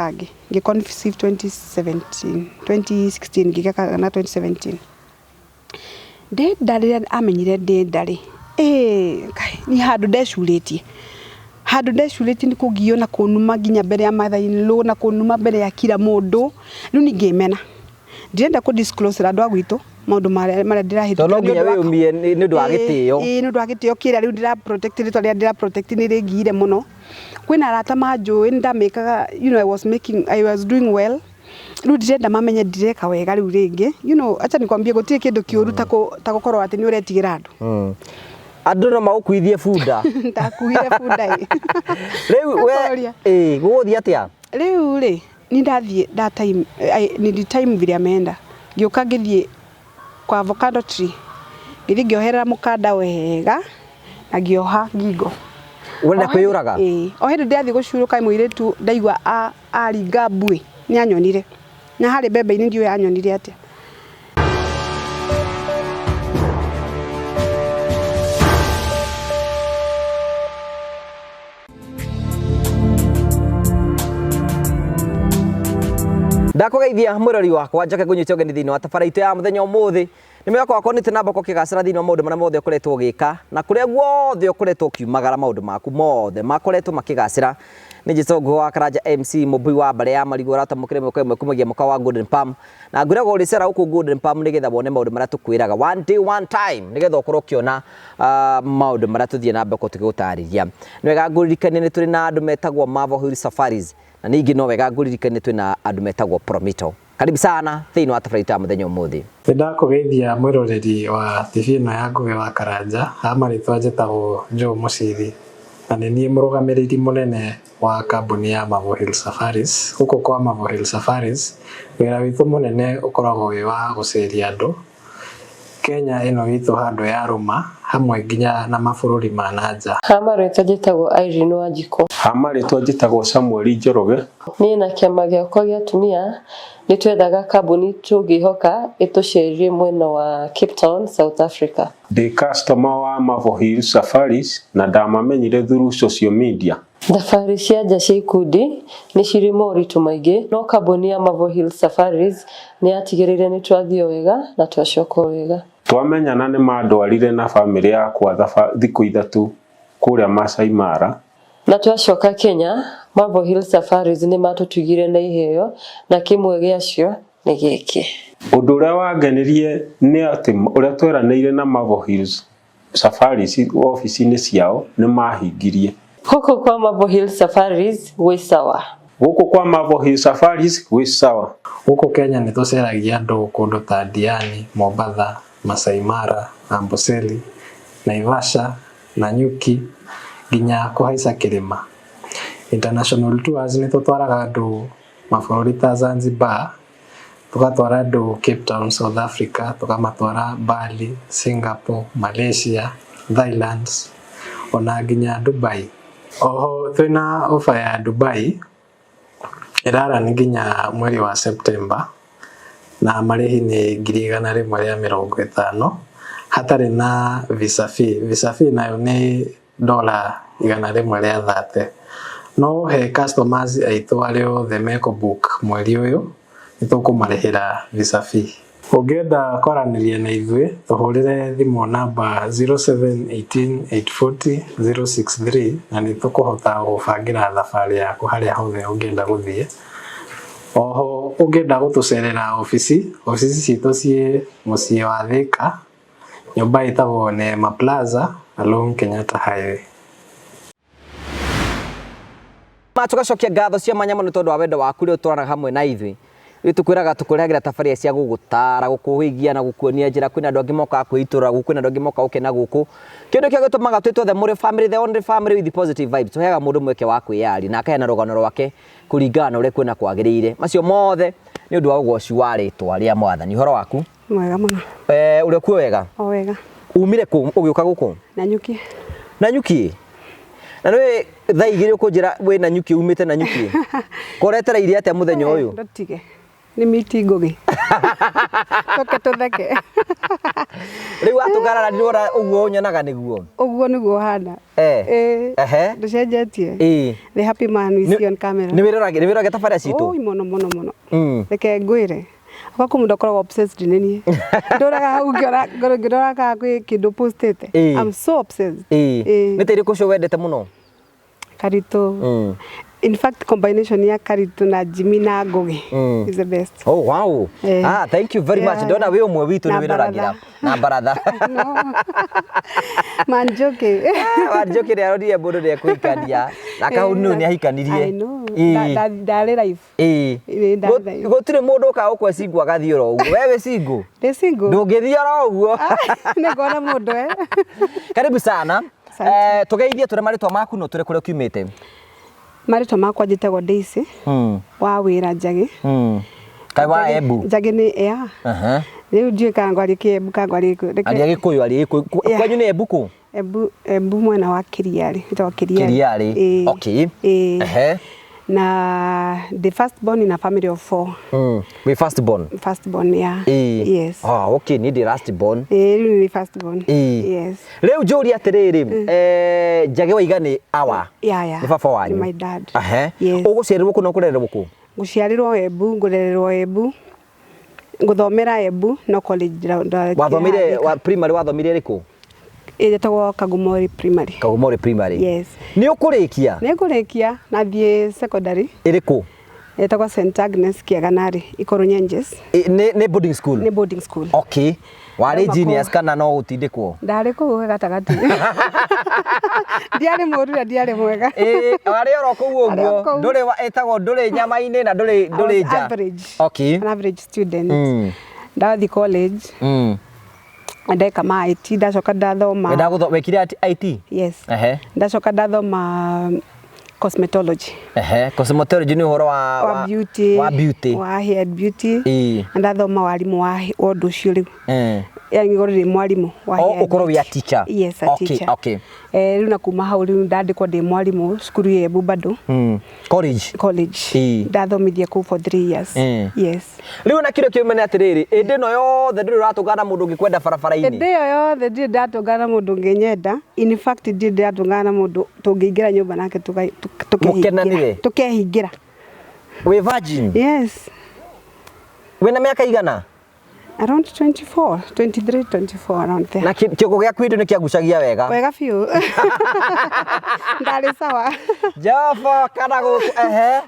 Kangĩ ngĩ conceive 2017 2016 ngĩgĩa kana 2017. Ndĩ nda rĩrĩa amenyire ndĩ nda rĩ, ĩĩ Ngai niĩ handũ ndecurĩtie, handũ ndecurĩtie nĩ kũgiywo na kũnuma nginya mbere ya mother in law na kũnuma mbere ya kila mũndũ, rĩu niĩ ngĩmena. Ndirenda kũ disclose andũ a gwitũ maũndũ marĩa marĩa ndĩrahĩtũkĩra. Tondũ no nginya wĩyũmie nĩ ũndũ wa gĩtĩo. Ĩĩ nĩ ũndũ wa gĩtĩo kĩrĩa rĩu ndĩra protect rĩtwa rĩrĩa ndĩra protect nĩ rĩngiire mũno. Kwĩna arata manjũĩ nĩ ndamĩkaga you know I was making, I was doing well. Rĩu ndirenda mamenye ndireka wega rĩu rĩngĩ. You know, acha nikwambie gũtirĩ kĩndũ kĩũru ta gũkorwo atĩ nĩ ũretigĩra andũ. Andũ no magũkuithie bunda. Ndakuire bunda ĩ. Rĩu we Ngakũria. ĩĩ gũgũthiĩ atĩa? Rĩu rĩ, ni ndathiĩ nda time, nili time vile ameenda. Ngĩũka ngĩthiĩ kwa avocado tree, ngĩthiĩ ngĩoherera mũkanda wega na ngĩoha ngingo. Ũrenda kwĩyũraga? Ĩĩ. O hĩndĩ ndĩrathiĩ gũcurũka mũirĩtu ndaigua aringa mbuĩ, nĩ anyonire. Na harĩ mbembe-inĩ ndiũĩ anyonire atĩa. Ndakũgeithia mwĩrori wakwa njoke ngũnyite ũgeni thĩinĩ wa tabara itũ ya mũthenya ũmũthĩ. Nĩ mwĩhoko wakwa nĩ namba ũkĩgacĩra thĩinĩ wa maũndũ marĩa mothe ũkoretwo ũgĩka na kũrĩa guothe ũkoretwo ũkiumagara maũndũ maku mothe makoretwo makĩgacĩra. Nĩ njĩtwo Ngũgĩ wa Karanja MC mũmbui wa mbarĩ ya marigũ ũratamũkĩra ĩmwe kwa ĩmwe kumagia mũkawa wa Golden Palm. Na ngwĩraga ũrĩcera gũkũ Golden Palm nĩgetha wone maũndũ marĩa tũkwĩraga one day one time nĩgetha ũkorwo ũkĩona maũndũ marĩa tũthiĩ na mbere tũgĩgũtarĩria. Nĩ wega ngũririkanie nĩ tũrĩ na andũ metagwo Marvel Hill Safaris na ningĩ no wega ngũririkanie twĩ na andũ metagwo Promito. Karibu sana thĩinĩ wa tabarĩra itũ ya mũthenya ũmũthĩ. Nĩ ndakũgeithia mwĩroreri wa TV ĩno ya Ngũgĩ wa Karanja, ha marĩtwa njĩtagwo Joe Mũciri na nĩ niĩ mũrũgamĩrĩri mũnene wa kambuni ya Marvel Hill Safaris. Gũkũ kwa Marvel Hill Safaris, wĩra witũ mũnene ũkoragwo wĩ wa gũceria andũ Kenya ĩno itũ handũ yarũma hamwe nginya na mabũrũri ma na nja. Ha marĩtwa njĩtagwo Irene Wanjikũ. Ha marĩtwa njĩtagwo Samuel Njoroge. Niĩ na kĩama gĩakwa gĩa atumia nĩ twethaga kambuni tũngĩhoka ĩtũcerie mwena wa Cape Town, South Africa. Ndĩ customer wa Marvel Hill Safaris na ndamamenyire through social media. Thabarĩ cia nja cia ikundi nĩ cirĩ moritũ maingĩ, no kambuni ya Marvel Hills Safaris nĩ yatigĩrĩire nĩ twathiĩ o wega na twacoka o wega. Twamenyana nĩ mandwarire na bamĩrĩ yakwa thikũ 3 kũrĩa Maasai Mara. Na twacoka Kenya, Marvel Hills Safaris nĩ matũtugire na iheo na kĩmwe gĩacio nĩ gĩkĩ. Ũndũ ũrĩa wangenirie nĩ atĩ ũrĩa tweranĩire na Marvel Hills Safaris wabici-inĩ ciao nĩ mahingirie. Gũkũ kwa Marvel Hills Safaris gwĩ sawa. Gũkũ kwa Marvel Hills Safaris gwĩ sawa. Gũkũ Kenya nĩ tũceragia andũ kũndũ ta Diani, Mombatha, Masai Mara, Amboseli, Naivasha, Nanyuki nginya kũhaica kĩrĩma. International tours nĩ tũtwaraga andũ mabũrũri ta Zanzibar, tũgatwara andũ Cape Town, South Africa, tũkamatwara Bali, Singapore, Malaysia, Thailand ona nginya Dubai. Oho twĩna offer ya Dubai ĩrarani nginya mweri wa September na marĩhi nĩ 150,000 hatarĩ na visa fee. Visa fee nayo nĩ $130. No he customers aitũ arĩa othe mekũ book mweri ũyũ nĩ tũkũmarĩhĩra visa fee. Ũngĩenda kwaranĩria na ithuĩ tũhũrĩre thimũ namba 0718 840 063 na nĩ tũkũhota gũbangĩra thabarĩ yaku harĩa hothe ũngĩenda gũthiĩ. Oho ũngĩenda gũtũcerera obici, obici citũ ciĩ mũciĩ wa Thika, nyũmba ĩtagwo Neema Plaza along Kenyatta Highway. Ma tũgacokia ngatho cia mwanya mũno tondũ wa wendo waku ũrĩa ũtwaranaga hamwe na ithuĩ. Rĩu tũkwĩraga tũkũrehagĩra tabarĩra cia gũgũtara, gũkũhĩgia na gũkuonia njĩra. Kwĩna andũ angĩ mokaga kwĩitũrũra gũkũ, kwĩna andũ angĩ mokaga gũkena gũkũ. Kĩndũ kĩrĩa gĩtũmaga twĩtwo the Mũrĩ family, the only family with positive vibes. Tũheaga mũndũ mweke wa kwĩyaria na akaheana rũgano rwake kũringana na ũrĩa kuona kwagĩrĩire. Macio mothe nĩ ũndũ wa ũgoci wa rĩtwa rĩa Mwathani. Ũhoro waku? Mwega mũno. Ũrĩ kuo wega? O wega. Umire kũ ũgĩũka gũkũ? Nanyuki. Nanyuki? Na nĩ thaa 2 ũkũnjĩra wĩ Nanyuki, umĩte Nanyuki? Koretereire atĩa mũthenya ũyũ? Ndũtige. Nĩ miti Ngũgĩ. Tũke tũtheke. Rĩu watũgarara ndĩrona ũguo ũnyonaga nĩguo. Ũguo nĩguo ũhana. Eh. Ehe. Ndũcenjetie. Ĩĩ. The happy man we see on camera. Nĩ wĩroragĩra, nĩ wĩroragĩra tabarĩra citũ? Oi, mũno mũno mũno. Reke ngwĩre. Gwaku mũndũ akoragwo obsessed nĩ niĩ. Ndũraga hau ngĩona ngĩrora kana kwĩ kĩndũ postĩte. I'm so obsessed. Ĩĩ. Nĩ ta irĩkũ ũcio wendete mũno? Karitũ. In fact, combination ya Karitũ na Jimmy na Ngũgĩ is the best. Oh, wow. Eh. Ah, thank you very much. Yeah. Ndona wĩ ũmwe witũ Na nĩ wĩroragĩra. baratha. Na baratha. No. Manjoke. Wanjoke nĩ aronire mũndũ nĩ ekũhikania. Na kahunu nĩ ahikanirie. I know. Ĩĩ. Ndarĩ life. Ĩĩ. Ĩĩ, ndarĩ life. Gũtirĩ mũndũ ũkaga gũkua single agathiĩ oro ũguo. We wĩ single? Ndĩ single. Ndũngĩthiĩ oro ũguo. Nĩ ngona mũndũ eh. Karibu sana. Asante. Eh, tũgeithie tũre marĩtwa maku no tũre kũrĩa ũkiumĩte. Marĩtwa makwa njĩtagwo Daisy wa wĩra Njagĩ. Kaĩ wa Embu? Njagĩ nĩ yeah. Aha. Rĩu ndiũĩ kana ngwarie Kĩembu kana ngwarie Gĩkũyũ. Reke- Aria Gĩkũyũ, aria Gĩkũyũ. Yeah. Kwanyu nĩ Embu kũ? Embu, Embu mwena wa Kiriarĩ, ĩtagwo Kiriarĩ. Kiriarĩ. Ĩĩ. Okay. Ĩĩ. Ehe. Na the first born in a family of four. Wĩ first born? First born, yeah. Ĩĩ. Yes. Ah, okay, niĩ ndĩ last born. Ĩĩ, rĩu nĩ first born. Ĩĩ. Yes. Rĩu njũrie atĩrĩrĩ, eh, Njagĩ waiga nĩ awa? Yeah, yeah. Nĩ baba wanyu? Nĩ my dad. Ehe. Yes. Ũgũciarĩrwo kũ na ũkũrererwo kũ? Ngũciarĩrwo Embu, ngũrererwo Embu. Ngũthomera Embu, no college Wathomire wa primary wathomire ĩrĩkũ? Ĩtagwo Kagumori Primary. Kagumori Primary. Yes. Nĩ ũkũrĩkia? Nĩ ngũrĩkia na thiĩ secondary. Ĩrĩkũ? Ĩtagwo St Agnes Kĩaganarĩ, Ikũrũ Nyenjes. Nĩ boarding school? Nĩ boarding school. Okay. Warĩ Ndauma genius kũu. kana no gũtindĩkwo? Ndarĩ kũu gatagatĩ. Ndiarĩ mũũru na ndiarĩ mwega. Ĩĩ, warĩ oro kũu Arĩ o ũguo. kũu. Ndũrĩ ĩtagwo ndũrĩ nyama-inĩ na ndũrĩ I ndũrĩ was nja. average. Okay. An average student. Ndathiĩ college, ndeka ma IT, ndacoka ndathoma. Wekire IT? Yes. Ehe. Ndacoka ndathoma cosmetology. Ehe, cosmetology nĩ ũhoro wa Wa beauty. Wa beauty. Wa hair and beauty. Ĩĩ. Na ndathoma warimũ wa ũndũ ũcio rĩu. Eh. Yani ngorwo ndĩ mwarimũ wa Oh, hair and ũkorwo wĩ a beauty. teacher. Yes, a Okay, teacher. okay. Eh, rĩu na kuma hau rĩu ndandĩkwo ndĩ mwarimũ cukuru ya Embu bado. College. College. Ĩĩ. Ndathomithia kũu for 3 years. Yes. Rĩu na kĩrĩa kĩumene atĩrĩrĩ, ĩndĩ ĩno yothe ndũrĩ ũratũngana na mũndũ ũngĩkwenda barabara-inĩ. Hĩndĩ ĩyo yothe ndirĩ ndatũngana na mũndũ ũngĩnyenda. In fact ndirĩ ndĩratũngana na mũndũ tũngĩingĩra nyũmba nake Mũkenanĩre? tũkehingĩra. Wĩ virgin? Yes. Wĩna mĩaka igana? Around 24, 23, 24 around there. Na kĩongo gĩaku hĩndĩ nĩ kĩagucagia wega. Wega biũ. Ndarĩ sawa. Jehova kana gũkũ ehe.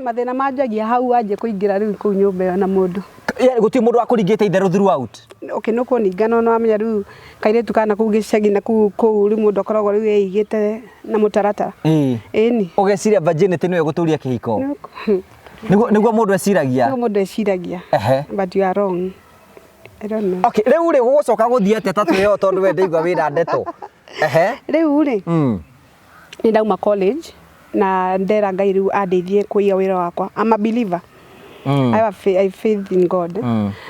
Mathĩna manjagia hau wanjia kũingĩra rĩu kũu nyũmba ĩyo na mũndũ. Yaani gũtirĩ mũndũ wakũringĩte itherũ throughout. Okay, no kũninga no wamenya rĩu kairĩtu kana kũu gĩcagi na kũu kũu rĩu mũndũ akoragwo rĩu eigĩte na mũtaratara. Ĩĩ. Ĩni. Ũgeciria virginity nĩyo ĩgũtũria kĩhiko. Nĩguo nĩguo mũndũ eciragia. Nĩguo mũndũ eciragia. Ehe. But you are wrong. I don't know. Okay, rĩu rĩ gũgũcoka gũthiĩ atĩa ta twĩho tondũ we ndaigua wĩna ndeto. Ehe. Rĩu rĩ nĩ ndauma college na ndera Ngai rĩu andeithie kũiga wĩra wakwa. I'm a believer. I have faith, I have faith in God.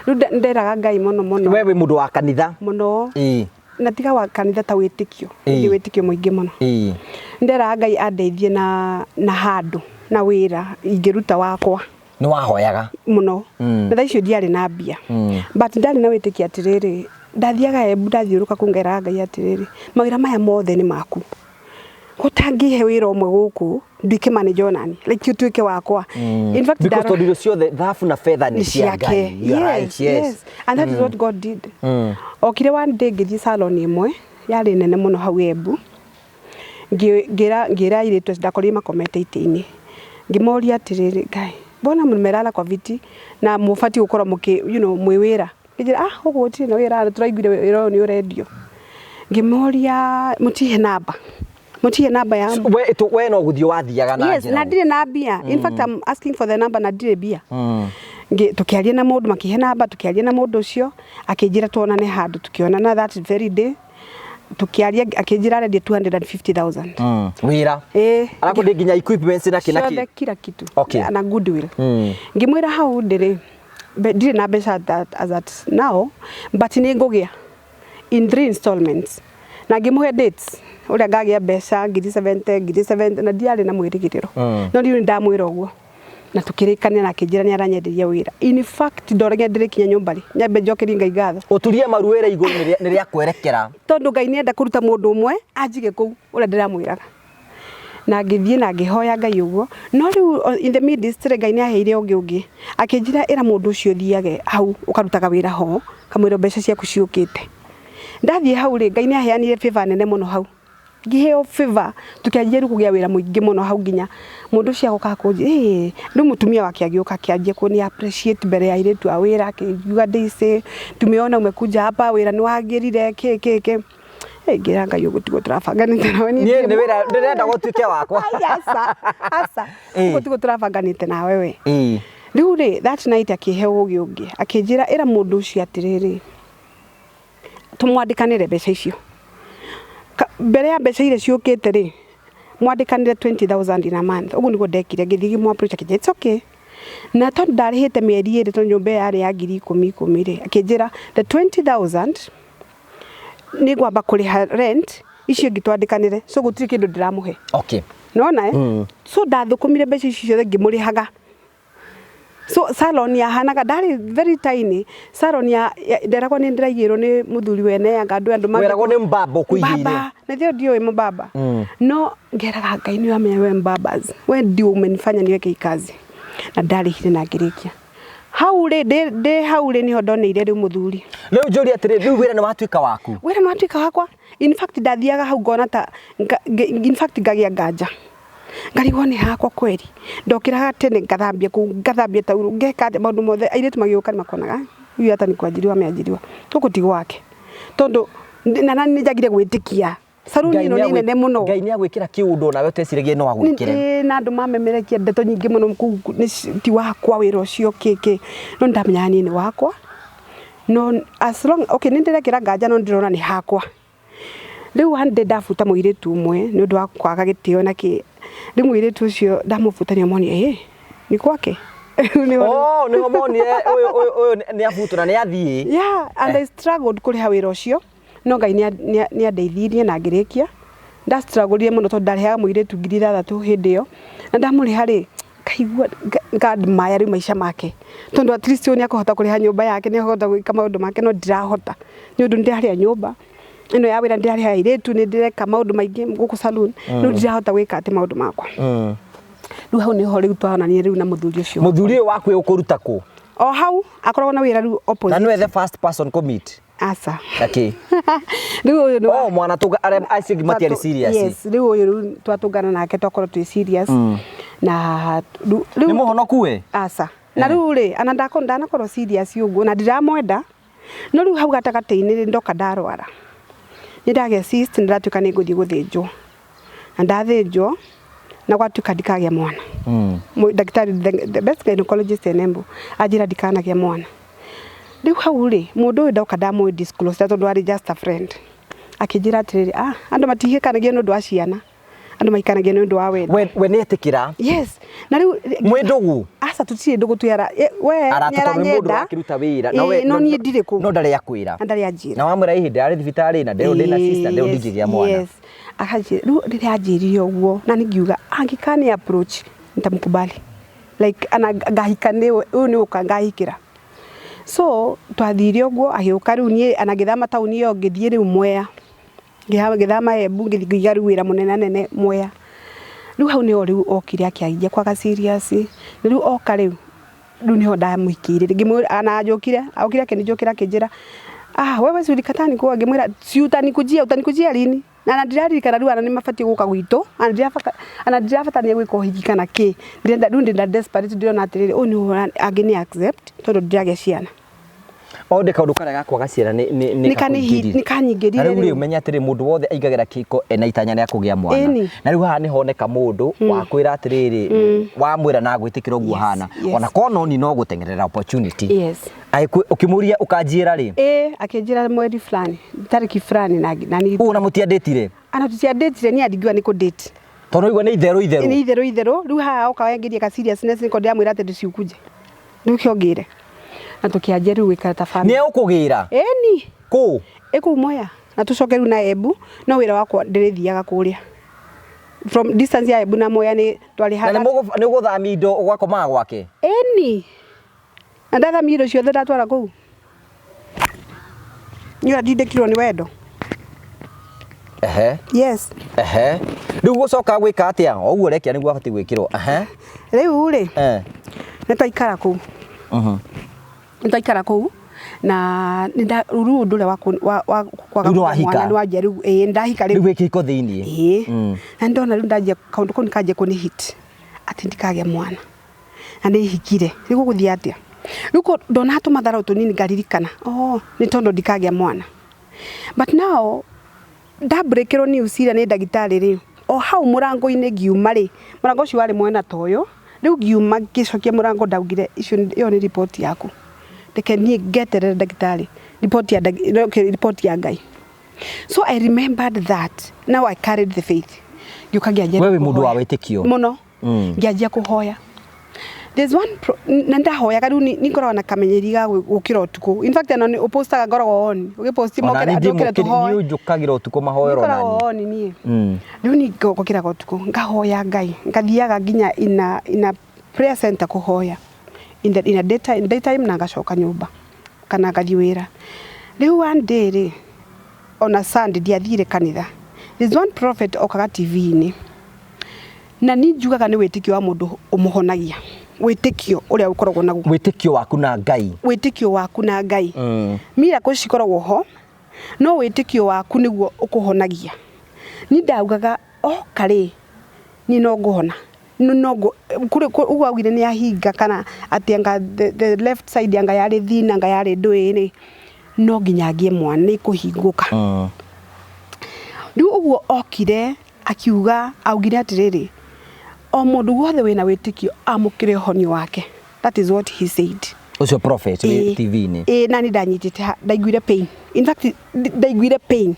Rĩu nderaga Ngai mũno mũno. We wĩ mũndũ wa kanitha. Mũno. Ĩĩ. Na tiga wa kanitha ta wĩtĩkio. Ĩĩ. Ndĩ wĩtĩkio mũingĩ mũno. Ĩĩ. Nderaga Ngai andeithie na handũ na wĩra ingĩruta wakwa. Nĩ wahoyaga. Mũno. Na thaa icio ndiarĩ na mbia. But ndarĩ na wĩtĩkio atĩrĩrĩ, ndathiaga Embu ndathiũrũka kũu ngeraga Ngai atĩrĩrĩ, mawĩra maya mothe nĩ maku. Gũtangĩhe wĩra ũmwe gũkũ, nduĩke manager onani, like ũtuĩke wakwa. In fact, Because tondũ indo ciothe thahabu na betha nĩ cia Ngai. You are right, yes. And that is what God did. Okire one day ngĩthiĩ salon ĩmwe, yarĩ nene mũno hau Embu. Ngĩra airĩtu acio ndakorire makomete itĩ-inĩ. Ngĩmoria atĩrĩrĩ, Ngai, mbona mmelala kwa viti na mũbatiĩ gũkorwo mũkĩ, you know, mwĩ wĩra. Ngĩnjĩra, ah, gũkũ gũtirĩ na wĩra, tũraiguire wĩra ũyũ nĩ ũrendio. Ngĩmoria, mũtihe namba. Mũtihe namba ya We no gũthiĩ wathiaga na Yes, njĩra. na ndirĩ na mbia. In fact, I'm asking for the number na ndirĩ mbia. Tũkĩaria na mũndũ, makĩhe namba, tũkĩaria na mũndũ ũcio, akĩnjĩra tuonane handũ, tũkĩonana that very day. Tũkĩaria, akĩnjĩra arendia 250,000. Wĩra. Ĩĩ. Arakwendia nginya equipments na kĩ na kĩ. Ciothe kila kitu. Okay. Na goodwill. Ngĩmwĩra hau ndĩrĩ, ndirĩ na mbeca as at now, but nĩ ngũgĩa in 3 installments. Na ngĩmũhe dates ũrĩa ngagĩa mbeca ngiri 70, ngiri 70, na ndiarĩ na mwĩrĩgĩrĩro. No rĩu nĩ ndamwĩra ũguo. Na tukirikania na akĩnjĩra nĩ aranyenderia wĩra. In fact, ndoragia ndĩrĩkinya nyũmba rĩ, nyambe njokerie Ngai ngatho. Ũturie maru wĩra igũrũ nĩ rĩa kwerekera. Tondũ Ngai nĩenda kũruta mũndũ ũmwe anjige kũu ũrĩa ndĩramwĩraga. Na ngĩthiĩ na ngĩhoya Ngai ũguo. No rĩu in the midst rĩ, Ngai nĩ aheire ũngĩ ũngĩ. Akĩnjĩra ĩra mũndũ ũcio ũthiage hau ũkarutaga wĩra ho, kamwĩra mbeca ciaku ciũkĩte. Ndathiĩ hau rĩ, Ngai nĩ aheanire favor nene mũno hau. Ngĩheo favor, tũkĩanjia rĩu kũgĩa wĩra mũingĩ mũno hau nginya mũndũ ũcio agoka kũnjĩra, ĩĩ, rĩu mũtumia wake agĩũka akĩanjia kũni appreciate mbere ya airĩtu a wĩra, akĩuga Daisy, tumeona umekuja hapa, wĩra nĩ wagĩrire, kĩ kĩ kĩ. Ngĩra Ngai ũguo tiguo tũrabanganĩte nawe niĩ nĩ wĩra ndĩrenda gũtuĩke wakwa. Aca, aca. Ũguo tiguo tũrabanganĩte nawe we. Rĩu rĩ, that night akĩhe ũgĩ ũngĩ, akĩnjĩra ĩra mũndũ ũcio atĩrĩrĩ, tũmwandĩkanĩre mbeca icio. Mbere ya mbeca iria ciũkĩte rĩ, mwandĩkanĩre 20,000 in a month. Ũguo nĩguo ndekire, ngĩthiĩ ngĩmũ approach akĩnjĩra it's okay. Na tondũ ndarĩhĩte mĩeri ĩrĩ tondũ nyũmba ĩyo yarĩ ya ngiri ikũmi ikũmi rĩ, akĩnjĩra the 20,000 nĩ ngwamba kũrĩha rent, icio ingĩ twandĩkanĩre, so gũtirĩ kĩndũ ndĩramũhe. Okay. Nĩwona eh? So ndathũkũmire mbeca icio ciothe ngĩmũrĩhaga. So salon yahanaga ndarĩ very tiny salon ya nderagwo nĩ ndĩraigĩrwo nĩ mũthuri wene anga andũ andũ Weragwo nĩ mbamba ũkũigĩire. Mbamba na thio ndiũĩ mbamba. No ngeraga Ngai nĩ wamenya we mbambas, we ndio umenifanya niweke hii kazi. Na ndarĩhire na ngĩrĩkia. Hau rĩ ndĩ hau rĩ niho ndoneire rĩu mũthuri. Rĩu njũrie atĩrĩrĩ, rĩu wĩra nĩ watuĩka waku? Wĩra nĩ watuĩka wakwa. In fact ndathiaga hau ngona ta in fact ngagĩa nganja. Ngarigwo nĩ hakwa kweri. Ndokĩraga tene ngathambia kũu, ngathambia taurũ, ngeka atĩa maũndũ mothe. Airĩtu magĩũka nĩ makonaga huyu hata ni kuajiriwa ameajiriwa. Gũkũ ti gwake. Tondũ na nĩ njagire gwĩtĩkia. Saruni ĩno nĩ nene mũno. Ngai nĩ agwĩkĩra kĩũndũ nawe ũteciragia no agwĩkĩre. Na andũ mamemerekia ndeto nyingĩ mũno kũu ti wakwa wĩra ũcio kĩ kĩ. No nĩ ndamenyaga niĩ nĩ wakwa. No as long, okay nĩ ndĩrekĩra nganja no ndĩrona nĩ hakwa. Rĩu one day ndabuta mũirĩtu ũmwe nĩ ũndũ wa kwaga gĩtĩo na kĩ. Rĩu mũirĩtu ũcio ndamũbuta nĩ amonire ĩ nĩ gwake. Oh, nĩho monire ũyũ ũyũ ũyũ nĩ abutwo na nĩ athiĩ. Yeah, and I struggled kũrĩha wĩra ũcio. No Ngai nĩ andeithirie na ngĩrĩkia. Nda struggle mũno tondũ ndarĩhaga mũirĩtu 6,000 hĩndĩ ĩyo. Na ndamũrĩha rĩ, ngaigua nga admire rĩu maica make. Tondũ at least ũyũ nĩ akũhota kũrĩha nyũmba yake, nĩ akũhota gwĩka maũndũ make no ndirahota. Nĩ ũndũ nĩ ndĩrarĩha nyũmba ĩno ya wĩra, nĩ ndĩrarĩha airĩtu, nĩ ndĩreka maũndũ maingĩ gũkũ saloon, no ndirahota gwĩka atĩ maũndũ makwa. Rĩu hau nĩho rĩu twaonanire rĩu na mũthuri ũcio. Mũthuri ũyũ waku ũkũruta kũ? O hau akoragwo na wĩra rĩu opposite. Na nĩwe the first person kũ meet? Aca. Nakĩ? Rĩu ũyũ nĩ Oh, mwana tũnga arĩa acio angĩ matiarĩ serious. Yes, rĩu ũyũ rĩu twatũngana nake twakorwo twĩ serious. Na rĩu Nĩ mũhonoku we? Aca. Na rĩu rĩ, ana ndanakorwo serious ũguo na ndiramwenda. No rĩu hau gatagatĩ-inĩ rĩ ndoka ndarwara. Nĩ ndagĩa cyst na ndatuĩka nĩ ngũthiĩ gũthĩnjwo. Na ndathĩnjwo na gwatuĩka ndikagĩa mwana. Ndagĩtarĩ the best gynecologist in Embu anjĩra ndikanagĩa mwana. Rĩu hau rĩ, mũndũ ũyũ ndoka ndamũ disclose tondũ arĩ just a friend. Akĩnjĩra atĩrĩrĩ, ah, andũ matihikanagia nĩ ũndũ wa ciana. Andũ mahikanagia nĩ ũndũ wa wendo. We nĩ etĩkĩra? Yes. Na rĩu mwĩ ndũgũ? Aca tũtirĩ ndũgũ twĩ ara we Arata tondũ nĩ mũndũ ũrakĩruta wĩra. Na we no niĩ ndirĩ kũu. No ndarĩ akwĩra. Na ndarĩ anjĩra. Na wamwĩra ihinda ndarĩ thibitarĩ na ndĩrĩ ndĩna sister ndĩrĩ ndingĩgĩa mwana. Yes. Akanjĩra rĩu rĩrĩa anjĩrire ũguo na niĩ ngiuga angĩkani approach nitamkubali. Like ana ngahika nĩ ũyũ nĩ ũka ngahikĩra. So twathire ũguo agĩũka rĩu niĩ ana ngĩthama taũni ĩyo ngĩthiĩ rĩu Mwea. Ngĩthama Embu ngĩthiĩ ngĩiga rĩu wĩra mũnene nene Mwea. Rĩu hau nĩho rĩu okire akĩanjia kwaga serious. Na rĩu oka rĩu, rĩu nĩho ndamũhikĩire. Ngĩmwĩra ana anjũkire, okire akĩnjũkĩra akĩnjĩra, ah wewe si ulikataa nikuoe, ngĩmwĩra si utanikujia, utanikujia lini? Na ndiraririkana rĩu ana nĩ mabatiĩ gũka gwitũ, ana ndirabatania gwĩka ũhiki kana kĩ. Ndĩrenda rĩu ndĩna desperate ndĩrona atĩrĩrĩ, ũyũ nĩwe angĩni accept tondũ ndiragĩa ciana. O ndĩ kaũndũ karĩa ga kwaga ciana nĩ nĩ kanyingĩrire. Na rĩu rĩ ũmenye atĩrĩ mũndũ wothe aingagĩra kĩhiko ena itanya rĩa kũgĩa mwana. Na rĩu haha nĩ honeka mũndũ wa kwĩra atĩrĩrĩ wamwĩra na agwĩtĩkĩra ũguo hana. Ona korwo no ni no gũteng'erera opportunity. Yes. Ũkĩmũria ũkanjĩra rĩ? Ĩĩ, akĩnjĩra mweri fulani, tarĩki fulani na ni. Ũũ na mũtiandĩtire? Ana tũtiandĩtire niĩ ndingiuga nĩ kũ date. Tondũ ũigua nĩ itherũ itherũ. Nĩ itherũ itherũ. Rĩu haha oka wengerie ka seriousness nĩko ndĩramwĩra atĩ ndũciukuje. Rĩu kĩo ngĩre. Na tũkĩanjia rĩu gũikara ta family. Nĩ egũkũgĩra? Ĩni. Kũ? Ĩ kũu Mwea. Na tũcoke rĩu na Embu, no wĩra wakwa ndĩrĩthiaga kũrĩa. From distance ya Embu na Mwea nĩ twarĩ Na nĩ ũgũthamia indo ũgakomaga gwake? Ĩni, na ndathamia indo ciothe ndatwara kũu. Nĩ ũrĩa ndindĩkirwo nĩ wendo. Ehe. Yes. Ehe, rĩu gũcoka gwĩka atĩa? O ũguo ũrekia nĩguo abatiĩ gwĩkĩrwo. Ehe. Rĩu rĩ, nĩ twaikara kũu. Nĩ twaikara kũu na rĩu ũndũ ũrĩa wa kwaga Rĩu nĩ kũgĩa wahika? mwana nĩ wanjia rĩu, ĩĩ, ndahika rĩu. Rĩu wĩ kĩhiko thĩiniĩ. Ĩĩ. Na ndona rĩu ndanjia kaũndũ kau nĩkanjia kũnĩ hit atĩ ndikagĩa mwana na nĩ hikire, rĩu gũgũthiĩ atĩa? Rĩu ndona tũmatharau tũnini ngaririkana, oh, nĩ tondũ ndikagĩa mwana. But now ndambũrĩkĩrwo news iria nĩ ndagĩtarĩ rĩ, o hau mũrango-inĩ ngiuma rĩ, mũrango ũcio warĩ mwena ta ũyũ, rĩu ngiuma ngĩcokia mũrango ndaugire icio ĩyo nĩ riboti yaku, reke niĩ ngeterere ndagĩtarĩ riboti ya okay, riboti ya Ngai. So I remembered that, now I carried the faith. Ngĩũka ngĩanjia We wĩ mũndũ wa kũhoya. wĩtĩkio? Mũno. Ngĩanjia kũhoya. There's one na ndahoyaga rĩu nĩ ngoragwo na kamenyeri ga gũkĩra ũtukũ. In fact, ona nĩ ũpostaga ngoragwo on. Ũgĩposti Ona mokĩre niĩ andũ okĩre ndĩ mũkĩri, tũhoe. niĩ ũnjũkagĩra ũtukũ mahoero ona Ngoragwo niĩ. on niĩ. Rĩu niĩ ngũkĩraga ũtukũ ngahoya Ngai, ngathiaga nginya ina prayer center kũhoya in a daytime na ngacoka nyũmba kana ngathiĩ wĩra. Rĩu one day rĩ, ona Sunday ndiathire kanitha. There's one prophet okaga TV-inĩ. Na niĩ njugaga nĩ wĩtĩkio wa mũndũ ũmũhonagia. Wĩtĩkio ũrĩa ũkoragwo naguo. Wĩtĩkio waku na Ngai. Wĩtĩkio waku na Ngai. Miracles cikoragwo ho, no wĩtĩkio waku nĩguo ũkũhonagia. Niĩ ndaugaga oka rĩ, niĩ no ngũhona. No kũrĩ ũguo augire nĩ ahinga kana atĩ anga the left side anga yarĩ thin anga yarĩ ndũĩ rĩ, no nginya ngĩe mwana nĩ kũhingũka. Rĩu ũguo okire akiuga, augire atĩrĩrĩ, o mũndũ wothe wĩna wĩtĩkio amũkĩre ũhonio wake. That is what he said. Ũcio prophet wĩ TV-inĩ. Ĩĩ, na niĩ ndanyitĩte, ndaiguire pain. In fact, ndaiguire pain.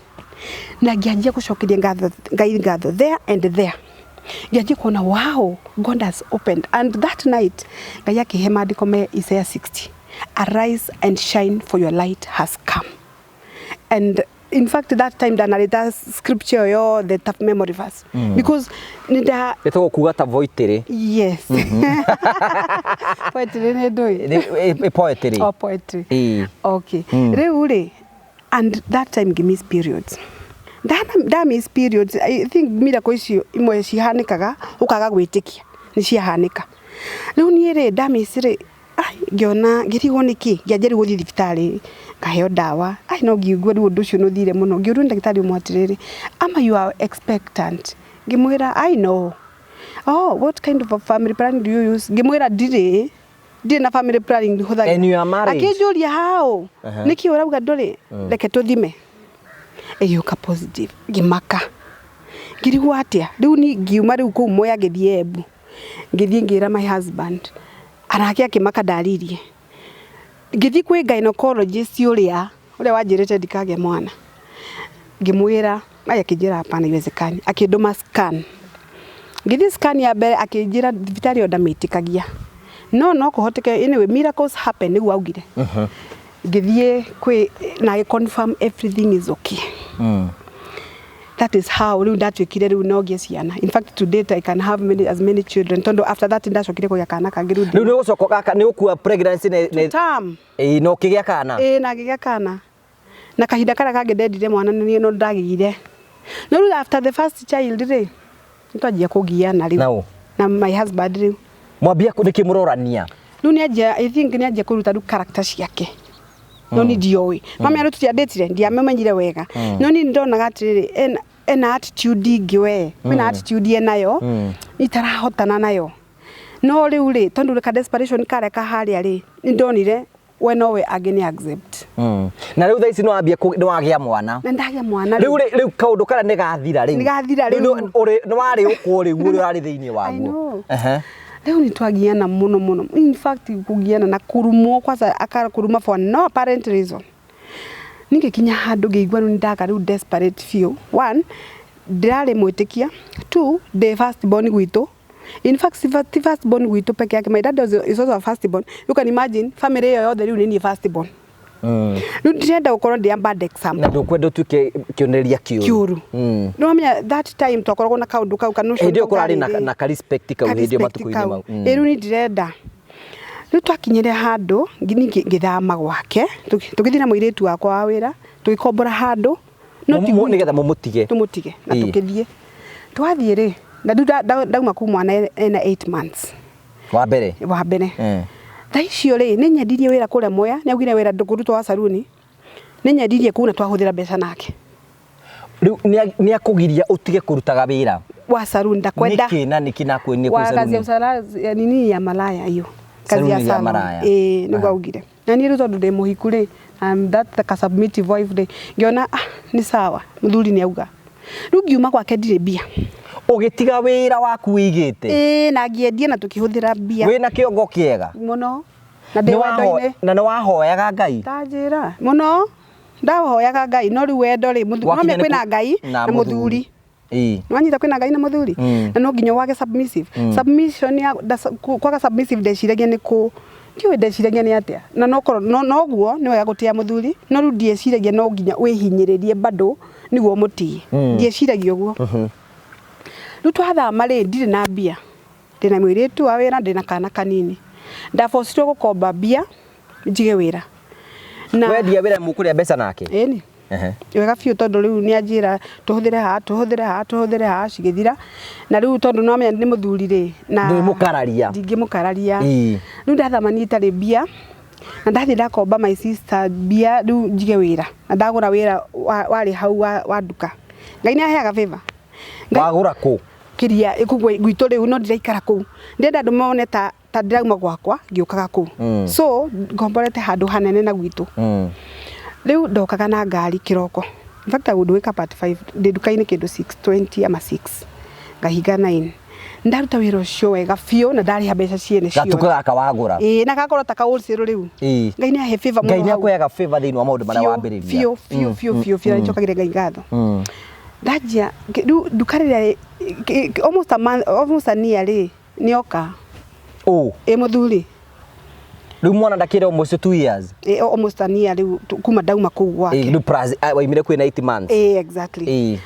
Na ngĩanjia gũcokeria ngatho, Ngai ngatho there and there. Ngĩanjia kuona, wow, God has opened. And that night, Ngai akĩhe maandĩko me Isaiah 60. Arise and shine, for your light has come. And in fact, that time ndanarĩta scripture yothe ta memory verse. Because nĩnda Ĩtagwo kuga ta poetry. Yes. Poetry nĩ ndũĩ. Ĩ poetry. Oh, poetry. Ĩĩ. Okay. Rĩu rĩ, and that time ngĩ miss periods. Nda miss periods, I think miracle icio imwe cihanĩkaga ũkaga gwĩtĩkia, nĩ ciahanĩka. Rĩu niĩ rĩ, nda miss rĩ, ai, ngĩona ngĩrigwo nĩkĩ, ngĩanjia rĩu gũthiĩ thibitarĩ, ngaheo ndawa. Ai, no ngĩigua rĩu ũndũ ũcio nĩ ũthire mũno. Ngĩũrio nĩ ndagĩtarĩ ũmwe atĩrĩrĩ, ama you are expectant? Ngĩmwĩra, I know. Oh, what kind of a family planning do you use? Ngĩmwĩra ndirĩ. Ndirĩ na family planning hũthagĩra. And you are married? Akĩnjũria how? Nĩkĩ ũrauga ndũrĩ? Reke tũthime. Ĩgĩũka positive. Ngĩmaka. Ngĩrigwo atĩa? Rĩu niĩ ngiuma rĩu kũu Mwea ngĩthiĩ Embu. Ngĩthiĩ ngĩra my husband. Anake akĩmaka ndaririe. Ngĩthiĩ kwĩ gynecologist ũrĩa wanjĩrĩte ndikagĩe mwana. Ngĩmwĩra, ai akĩnjĩra hapana, haiwezekani. Akĩndũma scan. Ngĩthiĩ scan ya mbere akĩnjĩra thibitarĩ ĩyo ndamĩtĩkagia. No kũhoteke, anyway, miracles happen nĩguo augire. Ngĩthiĩ kwĩ na agĩ confirm everything is okay. That is how rĩu ndatuĩkire rĩu no ngĩe ciana. In fact, to date I can have many, as many children. Tondũ after that ndacokire kũgĩa kana kangĩ rĩu. Rĩu nĩ ũgũcoka gaka nĩ ũkua pregnancy nĩ Term. Ĩĩ, na ũkĩgĩa kana? Ĩĩ, na ngĩgĩa kana. Na kahinda karĩa kangĩ ndendire mwana nĩ no ndagĩire. No rĩu after the first child rĩ, nĩ twanjia kũgiana rĩu. Nao? Na my husband rĩu. Mwambia nĩkĩ mũrorania? Rĩu nĩanjia, I think nĩanjia kũruta rĩu character ciake. No niĩ ndioĩ. Mami arĩa tũtiandĩtire, ndiamũmenyire wega. No niĩ nĩndonaga atĩrĩrĩ, ena attitude ingĩ we. Kwĩna attitude enayo, itarahotana nayo. No rĩu rĩ, tondũ ka desperation karĩa kaharĩa rĩ, nĩndonire we nowe angĩ accept. Na rĩu thaa ici nĩwambia nĩwagĩa mwana. Na ndagĩa mwana rĩu. Rĩ, rĩu kaũndũ karĩa nĩ gathira rĩu. Nĩ gathira rĩu. Nĩ warĩ ũkwo rĩu ũrĩa ũrarĩ thĩinĩ waguo. Rĩu nĩ twagiana mũno mũno. In fact, kũgiana na kũrumwo kwanza akakũruma for no apparent reason. Ningĩkinya handũ ngĩigua rĩu nĩndaga rĩu desperate biũ. One, ndĩrarĩ mwĩtĩkia. Two, ndĩ first born gwitũ. In fact, ti first born gwitũ peke yake. My dad is also a first born. You can imagine family ĩyo yothe rĩu nĩ niĩ first born. Rĩu ndirenda gũkorwo ndĩ a bad example. Na ndũkwenda ũtuĩke kĩonereria kĩũru. Kĩũru. Nĩ wamenya that time twakoragwo na kaũndũ kau kana ũcio Hĩndĩ ĩyo kũrarĩ na, nĩ na ka respect kau hĩndĩ ĩyo ka-respect matukũ-inĩ kau. mau. Ĩ rĩu niĩ ndirenda. Rĩu twakinyire handũ niĩ ngĩthama gwake, tũgĩthiĩ na mũirĩtu wakwa wa wĩra, tũgĩkombora handũ no ti gwitũ. Nĩgetha mũmũtige. Tũmũtige na Ĩĩ. tũkĩthiĩ. Twathiĩ rĩ, na rĩu ndauma kuu mwana ena 8 months. Wa mbere. Wa mbere. Thaa icio rĩ, nĩ nyendirie wĩra kũrĩa Mwea, nĩ augire wĩra ndũkũrutwo wa saruni. Nĩ nyendirie kũu na twahũthĩra mbeca nake. Rĩu nĩ akũgiria ũtige kũrutaga wĩra. Wa saruni ndakwenda. Nĩkĩ na nĩkĩ na kwĩ nĩ Wa kazi ya usala ya nini ya malaya hiyo. Kazi ya Saluni ya salon. maraya. Ĩĩ, nĩguo augire. Na niĩ rĩu tondũ ndĩ mũhiku rĩ, I'm that ka submissive wife rĩ, ngĩona ah, nĩ sawa, mũthuri nĩ auga. Rĩu ngiuma gwake ndirĩ mbia. Ũgĩtiga wĩra waku wĩigĩte. Ĩĩ, na ngĩendia na tũkĩhũthĩra mbia. Wĩna kĩongo kĩega. Mũno. Na ndĩ wendo-inĩ. Na nĩ wahoyaga Ngai. Ta njĩra. Mũno. Ndahoyaga Ngai, no rĩu wendo rĩ, no Wakinya nĩ kwĩna Ngai na mũthuri. Ĩĩ. Nĩwanyita kwĩna Ngai na mũthuri. Na no nginya wage submissive. Submission ya kwaga submissive ndeciragia nĩ kũ ndiũĩ ndeciragia nĩ atĩa. Na no noguo nĩ wega gũtĩa mũthuri, no rĩu ndieciragia no nginya wĩhinyĩrĩrie bado nĩguo ũmũtĩe. Ndieciragia ũguo. Rĩu twathama rĩ, ndirĩ na mbia. Ndĩna mũirĩtu wa wĩra, ndĩna kana kanini. Ndabocirwo gũkomba mbia njige wĩra. Na Wendia wĩra mũkũrĩa mbeca nake? Ĩni. Wega biũ tondũ rĩu nĩ anjĩra tũhũthĩre haha, tũhũthĩre haha, tũhũthĩre haha cigĩthira. Na rĩu tondũ nĩ wamenya nĩ mũthuri rĩ, na Ndũngĩmũkararia. Ndingĩmũkararia. Rĩu ndathama niĩ itarĩ mbia, na ndathiĩ ndakomba my sister mbia rĩu njige wĩra. Na ndagũra wĩra warĩ hau wa nduka. Ngai nĩ aheaga favor. Wagũra kũ? Kĩria kũu gwitũ rĩu no ndiraikara kũu. Ndĩrenda andũ mone ta ndĩrauma gwakwa ngĩũkaga kũu. So ngomborete handũ hanene na gwitũ. Rĩu ndokaga na ngari kĩroko. In fact I would wake up at 5 ndĩ nduka-inĩ kĩndũ 6:20 ama 6 ngahinga 9. Ndaruta wĩra ũcio wega biũ na ndarĩha mbeca ciene ciothe. Gatuka gaka wagũra. Ĩĩ, na gakorwo ta ka wholesale rĩu. Ngai nĩ ahe favor mũno. Ngai nĩ akũheaga favor thĩinĩ wa maũndũ marĩa wambĩrĩria. Biũ biũ biũ biũ biũ, na nĩnjokagĩria Ngai ngatho. Ndanjia rĩu nduka rĩrĩa almost a month, almost a year rĩ, nĩoka. Ũ? Ĩ mũthuri. Rĩu mwana ndakĩrĩ almost 2 years. Ĩ almost a year rĩu kuma ndauma kũu gwake. Ĩ rĩu plus waimire kwĩna 8 months. Ĩ exactly. Ĩ.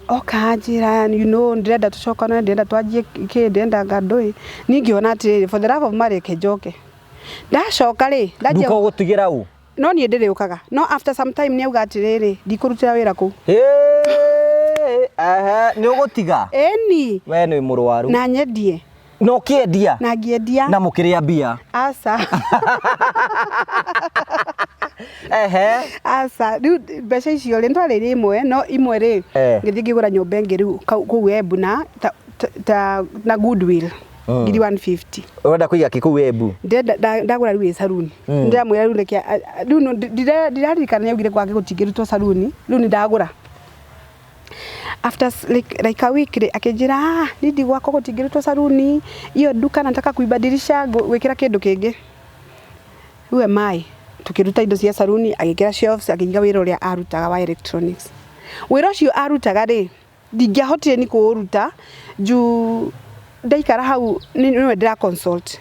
Oka anjĩra, you know, ndĩrenda tũcokane, ndĩrenda twanjie kĩ, ndĩrenda ngandũĩ. Niĩ ngĩona atĩrĩrĩ, for the love of marriage reke njoke. Ndacoka rĩ, ndanjia Nduka ũgũtigĩra ũ? No niĩ ndĩrĩũkaga. No after some time nĩ auga atĩrĩrĩ, ndikũrutĩra wĩra kũu. Nĩ ũgũtiga? Ĩni. We nĩ mũrwaru. Na nyendie. Na ũkĩendia? Na ngĩendia. Na mũkĩrĩa mbia? Aca. Ehe. Aca, rĩu mbeca icio rĩ, nĩtwarĩire imwe, no imwe rĩ, ngĩthiĩ ngĩgũra nyũmba ĩngĩ rĩu kũu Embu na na Goodwill. Ngiri 150. Ũrenda kũiga kĩ kũu Embu? Ndĩrenda ndagũra rĩu ĩ saruni. Ndĩramwĩra rĩu reke rĩu ndiraririkana nĩ augire gwake gũtingĩrutwo saruni, rĩu nĩ ndagũra. After like a week rĩ, akĩnjĩra ah, niĩ ndigwakwa gũtingĩrutwo saruni, hiyo duka nataka kuibadilisha gwĩkĩra kĩndũ kĩngĩ. Rĩu mai tukĩruta indo cia saruni, agĩkĩra shelves, akĩiga wĩra ũrĩa arutaga wa electronics. Wĩra ũcio arutaga rĩ, ndingĩahotire ni kũũruta juu ndaikara hau nĩwe ndĩra consult.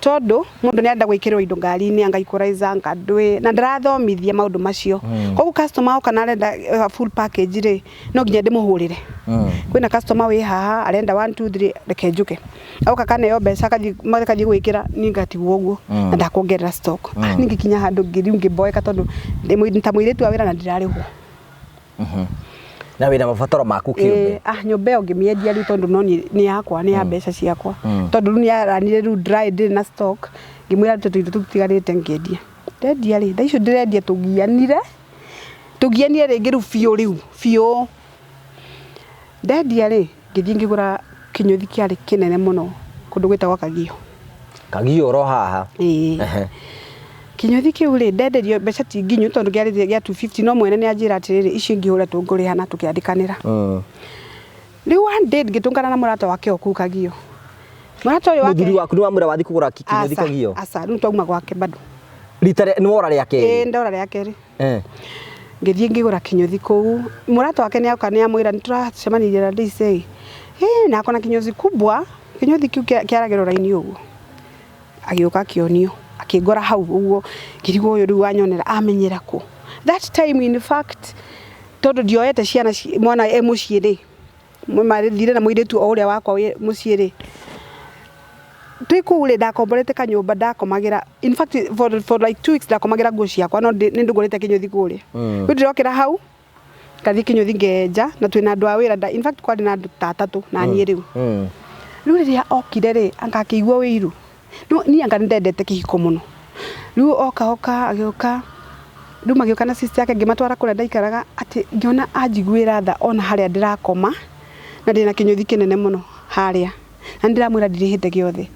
Tondũ mũndũ nĩ arenda gwĩkĩrwo indo ngari-inĩ anga equalizer anga ndũĩ na ndĩrathomithia maũndũ macio. Koguo customer oka na arenda full package rĩ, no nginya ndĩmũhũrĩre. Kwĩna customer wĩ haha arenda 1 2 3 reke njũke. Oka kaneo mbeca akathiĩ gwĩkĩra niĩ ngatigwo ũguo na ndakuongerera stock. Niĩ ngĩkinya handũ rĩu ngĩmboeka tondũ ndĩ ta mũirĩtu wa wĩra na ndirarĩhwo. Na wĩna mabataro maku kĩũmbe. Ah, nyũmba ĩyo ngĩmĩendia rĩu tondũ no nĩ yakwa, nĩ ya mbeca ciakwa. Tondũ rĩu nĩ yaranire rĩu dry ndĩrĩ na stock, ngĩmwĩra rute tũindo tũu tũtigarĩte ngĩendia. Ndendia rĩ, thaa icio ndĩrendia tũgianire, tũgianire rĩngĩ rĩu biũ rĩu, biũ. Ndendia rĩ, ngĩthiĩ ngĩgũra kĩnyũthi kĩarĩ kĩnene mũno kũndũ gwĩtagwo Kagio. Kagio oro haha. Ĩĩ. Kĩnyũthi kĩu rĩ, ndenderio mbeca ti nginyu tondũ kĩarĩ gĩa 250 no mwene nĩ anjĩra atĩrĩrĩ, icio ingĩ ũrĩa tũngũrĩha na tũkĩandĩkanĩra. Rĩu one day ngĩtũngana na mũrata wake o kũu Kagio. Mũrata ũyũ wake Mũthuri waku nĩ wamwĩra wathiĩ kũgũra kĩnyũthi Kagio? Aca, rĩu twauma gwake bado. Rita nĩ wora rĩa kerĩ? Ĩĩ, ndora rĩa kerĩ. Ngĩthiĩ ngĩgũra kĩnyũthi kũu. Mũrata wake nĩ oka nĩ amwĩra nĩ tũracemanirie na Daisy. Ĩĩ, na akona kinyozi kubwa, kĩnyũthi kĩu kĩaragĩrwo raini ũguo. Agĩũka akĩonio, Akĩngora hau ũguo, ngĩrigwo ũyũ rĩu wanyonera amenyera kũ. That time, in fact, tondũ ndioete ciana, mwana e mũciĩ rĩ, marĩthire na mũirĩtu o ũrĩa wakwa wĩ mũciĩ rĩ, twĩ kũu rĩ, ndakomborete kanyũmba ndakomagĩra. In fact, for like 2 weeks ndakomagĩra nguo ciakwa, no nĩ ndũgũrĩte kĩnyũthi kũrĩa. Rĩu ndĩrokĩra hau ngathiĩ kĩnyũthi ngenja, na twĩna andũ a wĩra. In fact, kwarĩ na andũ ta atatũ na niĩ rĩu. Rĩu rĩrĩa okire rĩ, anga akĩigua wĩiru. No niĩ anga nĩndendete kĩhiko mũno. Rĩu oka agĩũka, rĩu magĩũka na sister yake, ngĩmatwara kũrĩa ndaikaraga, atĩ ngĩona anjiguĩra tha ona harĩa ndĩrakoma na ndĩna kĩnyũthi kĩnene mũno harĩa, na nĩndĩramwĩra ndirĩhĩte gĩothe.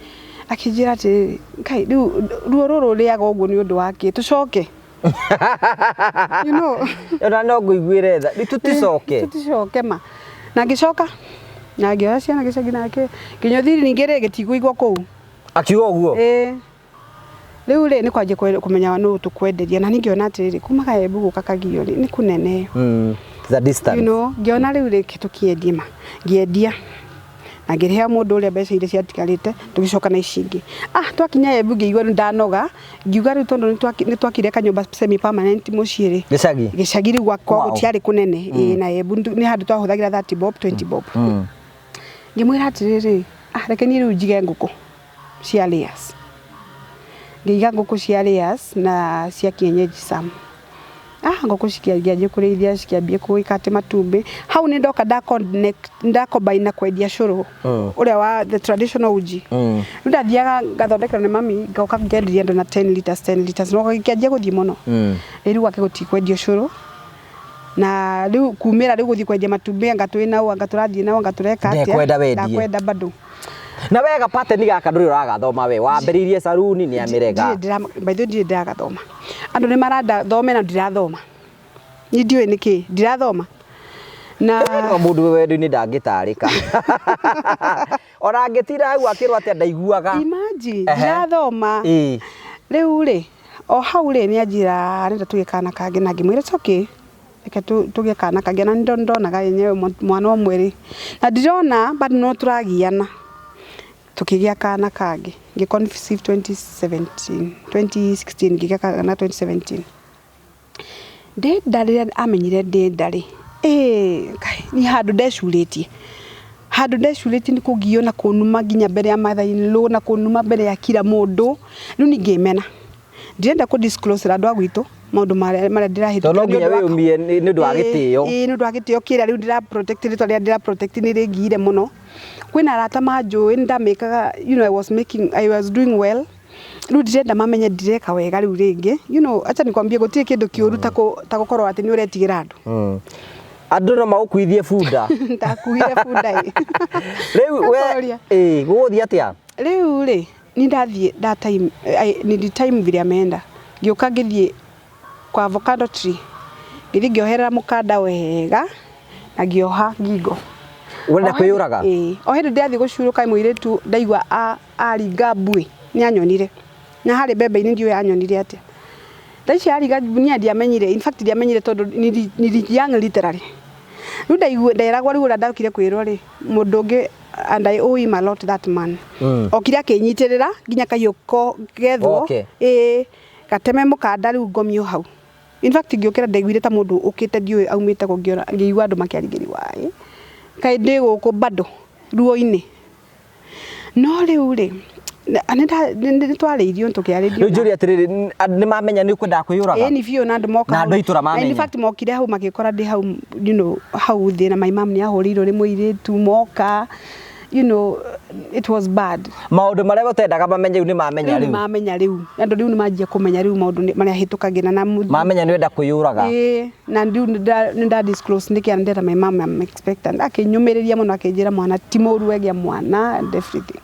Akĩnjĩra atĩrĩrĩ, Ngai, rĩu ruo rũrũ rĩaga ũguo nĩ ũndũ wa kĩ? Tũcoke, you know. Ona no ngũiguĩre tha. Rĩu tũticoke. Tũticoke ma. Na ngĩcoka na ngĩoya ciana gĩcagi nake kĩnyũthi ningĩ rĩ gĩtikũigwo kũu. Akiuga ũguo. Ĩĩ, rĩu rĩ, nĩ kwanjia kũmenya nũ tũkwenderia, na niĩ ngĩona atĩrĩrĩ, kuma Kaembu gũka Kagio rĩ, nĩ kũnene. The distance. Ngĩona rĩu rĩke tũkĩendie ma, ngĩendia na ngĩrĩha mũndũ ũrĩa mbeca iria ciatigarĩte, tũgĩcoka na ici ingĩ. Ah, twakinya Embu ngĩigua nĩ ndanoga, ngiuga rĩu tondũ nĩ twakire kanyũmba semi permanent mũciĩ rĩ, Gĩcagi. Gĩcagi rĩu gwakwa. Gũtiarĩ kũnene. Ĩĩ, na Embu nĩ handũ twahũthagĩra 30 bob, 20 bob. Ngĩmwĩra atĩrĩrĩ, ah, reke niĩ rĩu njige ngũkũ cia layers. Ngĩiga ngũkũ cia layers na cia kienyeji some. Ah, ngũkũ cikĩanjia kũrĩithia, cikĩambia gwĩka atĩ matumbĩ hau nĩ ndoka nda connect, nda combine na kwendia cũrũ ũrĩa wa the traditional uji. Rĩu ndathiaga ngathondekerwo nĩ mami, ngoka ngenderia andũ na 10 liters, 10 liters, no gĩkĩanjia gũthiĩ mũno. Rĩu gwake gũtikwendio cũrũ, na rĩu kumĩra rĩu gũthiĩ kwendia matumbĩ, anga twĩ nao, anga tũrathiĩ nao, anga tũreka atĩa. Ndekwenda wendie. Ndakwenda bado. Na wega pattern gaka ndũrĩ ũragathoma, we wambĩrĩirie saruni nĩ amĩrega. Ndirĩ by the way, ndirĩ ndĩragathoma. Andũ nĩ maranda thome na ndirathoma. Niĩ ndiũĩ nĩkĩ ndirathoma na No mũndũ wĩ wendo-inĩ ndangĩtarĩka, ona angĩtira hau akĩrwo atĩa, ndaiguaga. Imagine, ndirathoma. Rĩu rĩ, o hau rĩ, nĩ anjĩra arenda tũgĩe kana kangĩ, na ngĩmwĩra it's okay, reke tũgĩe kana kangĩ. Na nĩ ndonaga yenyewe mwana ũmwe rĩ, na ndirona bado no tũragiana. Tũkĩgĩa kana kangĩ, ngĩ conceive 2017, 2016, ngĩgĩa kana 2017. Ndĩ nda, rĩrĩa amenyire ndĩ nda rĩ, ĩĩ Ngai, niĩ handũ ndecurĩtie, handũ ndecurĩtie nĩ kũgio na kũnuma nginya mbere ya mother in law na kũnuma mbere ya kila mũndũ. Rĩu niĩ ngĩmena, ndirenda kũ disclose andũ a gwitũ maũndũ marĩa ndĩrahĩtũkĩra. Tondũ no nginya nĩ ũndũ wa wĩyũmie nĩ ũndũ wa gĩtĩo. Ĩĩ, nĩ ũndũ wa gĩtĩo kĩrĩa rĩu ndĩra protect, rĩtwa rĩrĩa ndĩra protect nĩ rĩngiire mũno. Kwĩna arata manjũĩ nĩ ndamĩkaga, I was doing well. Rĩu ndirenda mamenye ndireka wega rĩu rĩngĩ. Acha nikwambie, gũtirĩ kĩndũ kĩũru ta gũkorwo atĩ nĩ ũretigĩra andũ. Andũ no magũkuithie bunda. Ndakuire bunda ĩ. Rĩu we Ngakoria. Ĩĩ, gũgũthiĩ atĩa? Rĩu rĩ, ni ndathiĩ that time, ni time vile ameenda, ngĩũka ngĩthiĩ kwa avocado tree, ngĩthiĩ ngĩoherera mũkanda wega na ngĩoha ngingo. Ũrenda kwĩyũraga? Ĩĩ, o hĩndĩ ndĩrathiĩ gũcurũka, mũirĩtu ndaigua aringa mbuĩ, nĩ anyonire na harĩ mbembe-inĩ, ndiũĩ anyonire atĩa. Thaa ici aringa niĩ ndiamenyire, in fact ndiamenyire tondũ nili young literally. Rĩu ndaigua nderagwo, rĩu ũrĩa ndokire kwĩrwo rĩ, mũndũ ũngĩ, and I owe him a lot, that man. Okire akĩnyitĩrĩra nginya kahiũ gethwo. Ĩĩ, gateme mũkanda, rĩu ngomio hau. In fact, ngĩũkĩra ndaiguire ta mũndũ ũkĩte, ndiũĩ aumĩte kũ, ngĩona ngĩigua andũ makĩarigĩrĩria, waĩ kaĩ ndĩ gũkũ bado ruo-inĩ. No rĩu rĩ, nĩ twarĩirio, tũkĩarĩrio. Rĩu njũrie atĩrĩrĩ, nĩ mamenya nĩ ũkwendaga kwĩyũraga? Ĩĩ, nĩ biũ, na andũ moka Na hau. andũ a itũũra Na in mamenya? fact mokire hau magĩkora ndĩ hau, hau thĩ, na my mom nĩ ahũrĩirwo nĩ mũirĩtu moka. It was bad. Maũndũ marĩa ũtendaga mamenye rĩu nĩ mamenya. Rĩu nĩ Rĩu mamenya rĩu, andũ rĩu nĩ manjia kũmenya rĩu maũndũ marĩa hĩtũkagĩra na mamenya nĩ wenda kwĩyũraga. Ĩĩ, na rĩu nĩ nda disclose nĩkĩ ndera my mom am expectant. Akĩnyũmĩrĩria mũno, akĩnjĩra mwana ti mũru, wegĩa mwana and everything.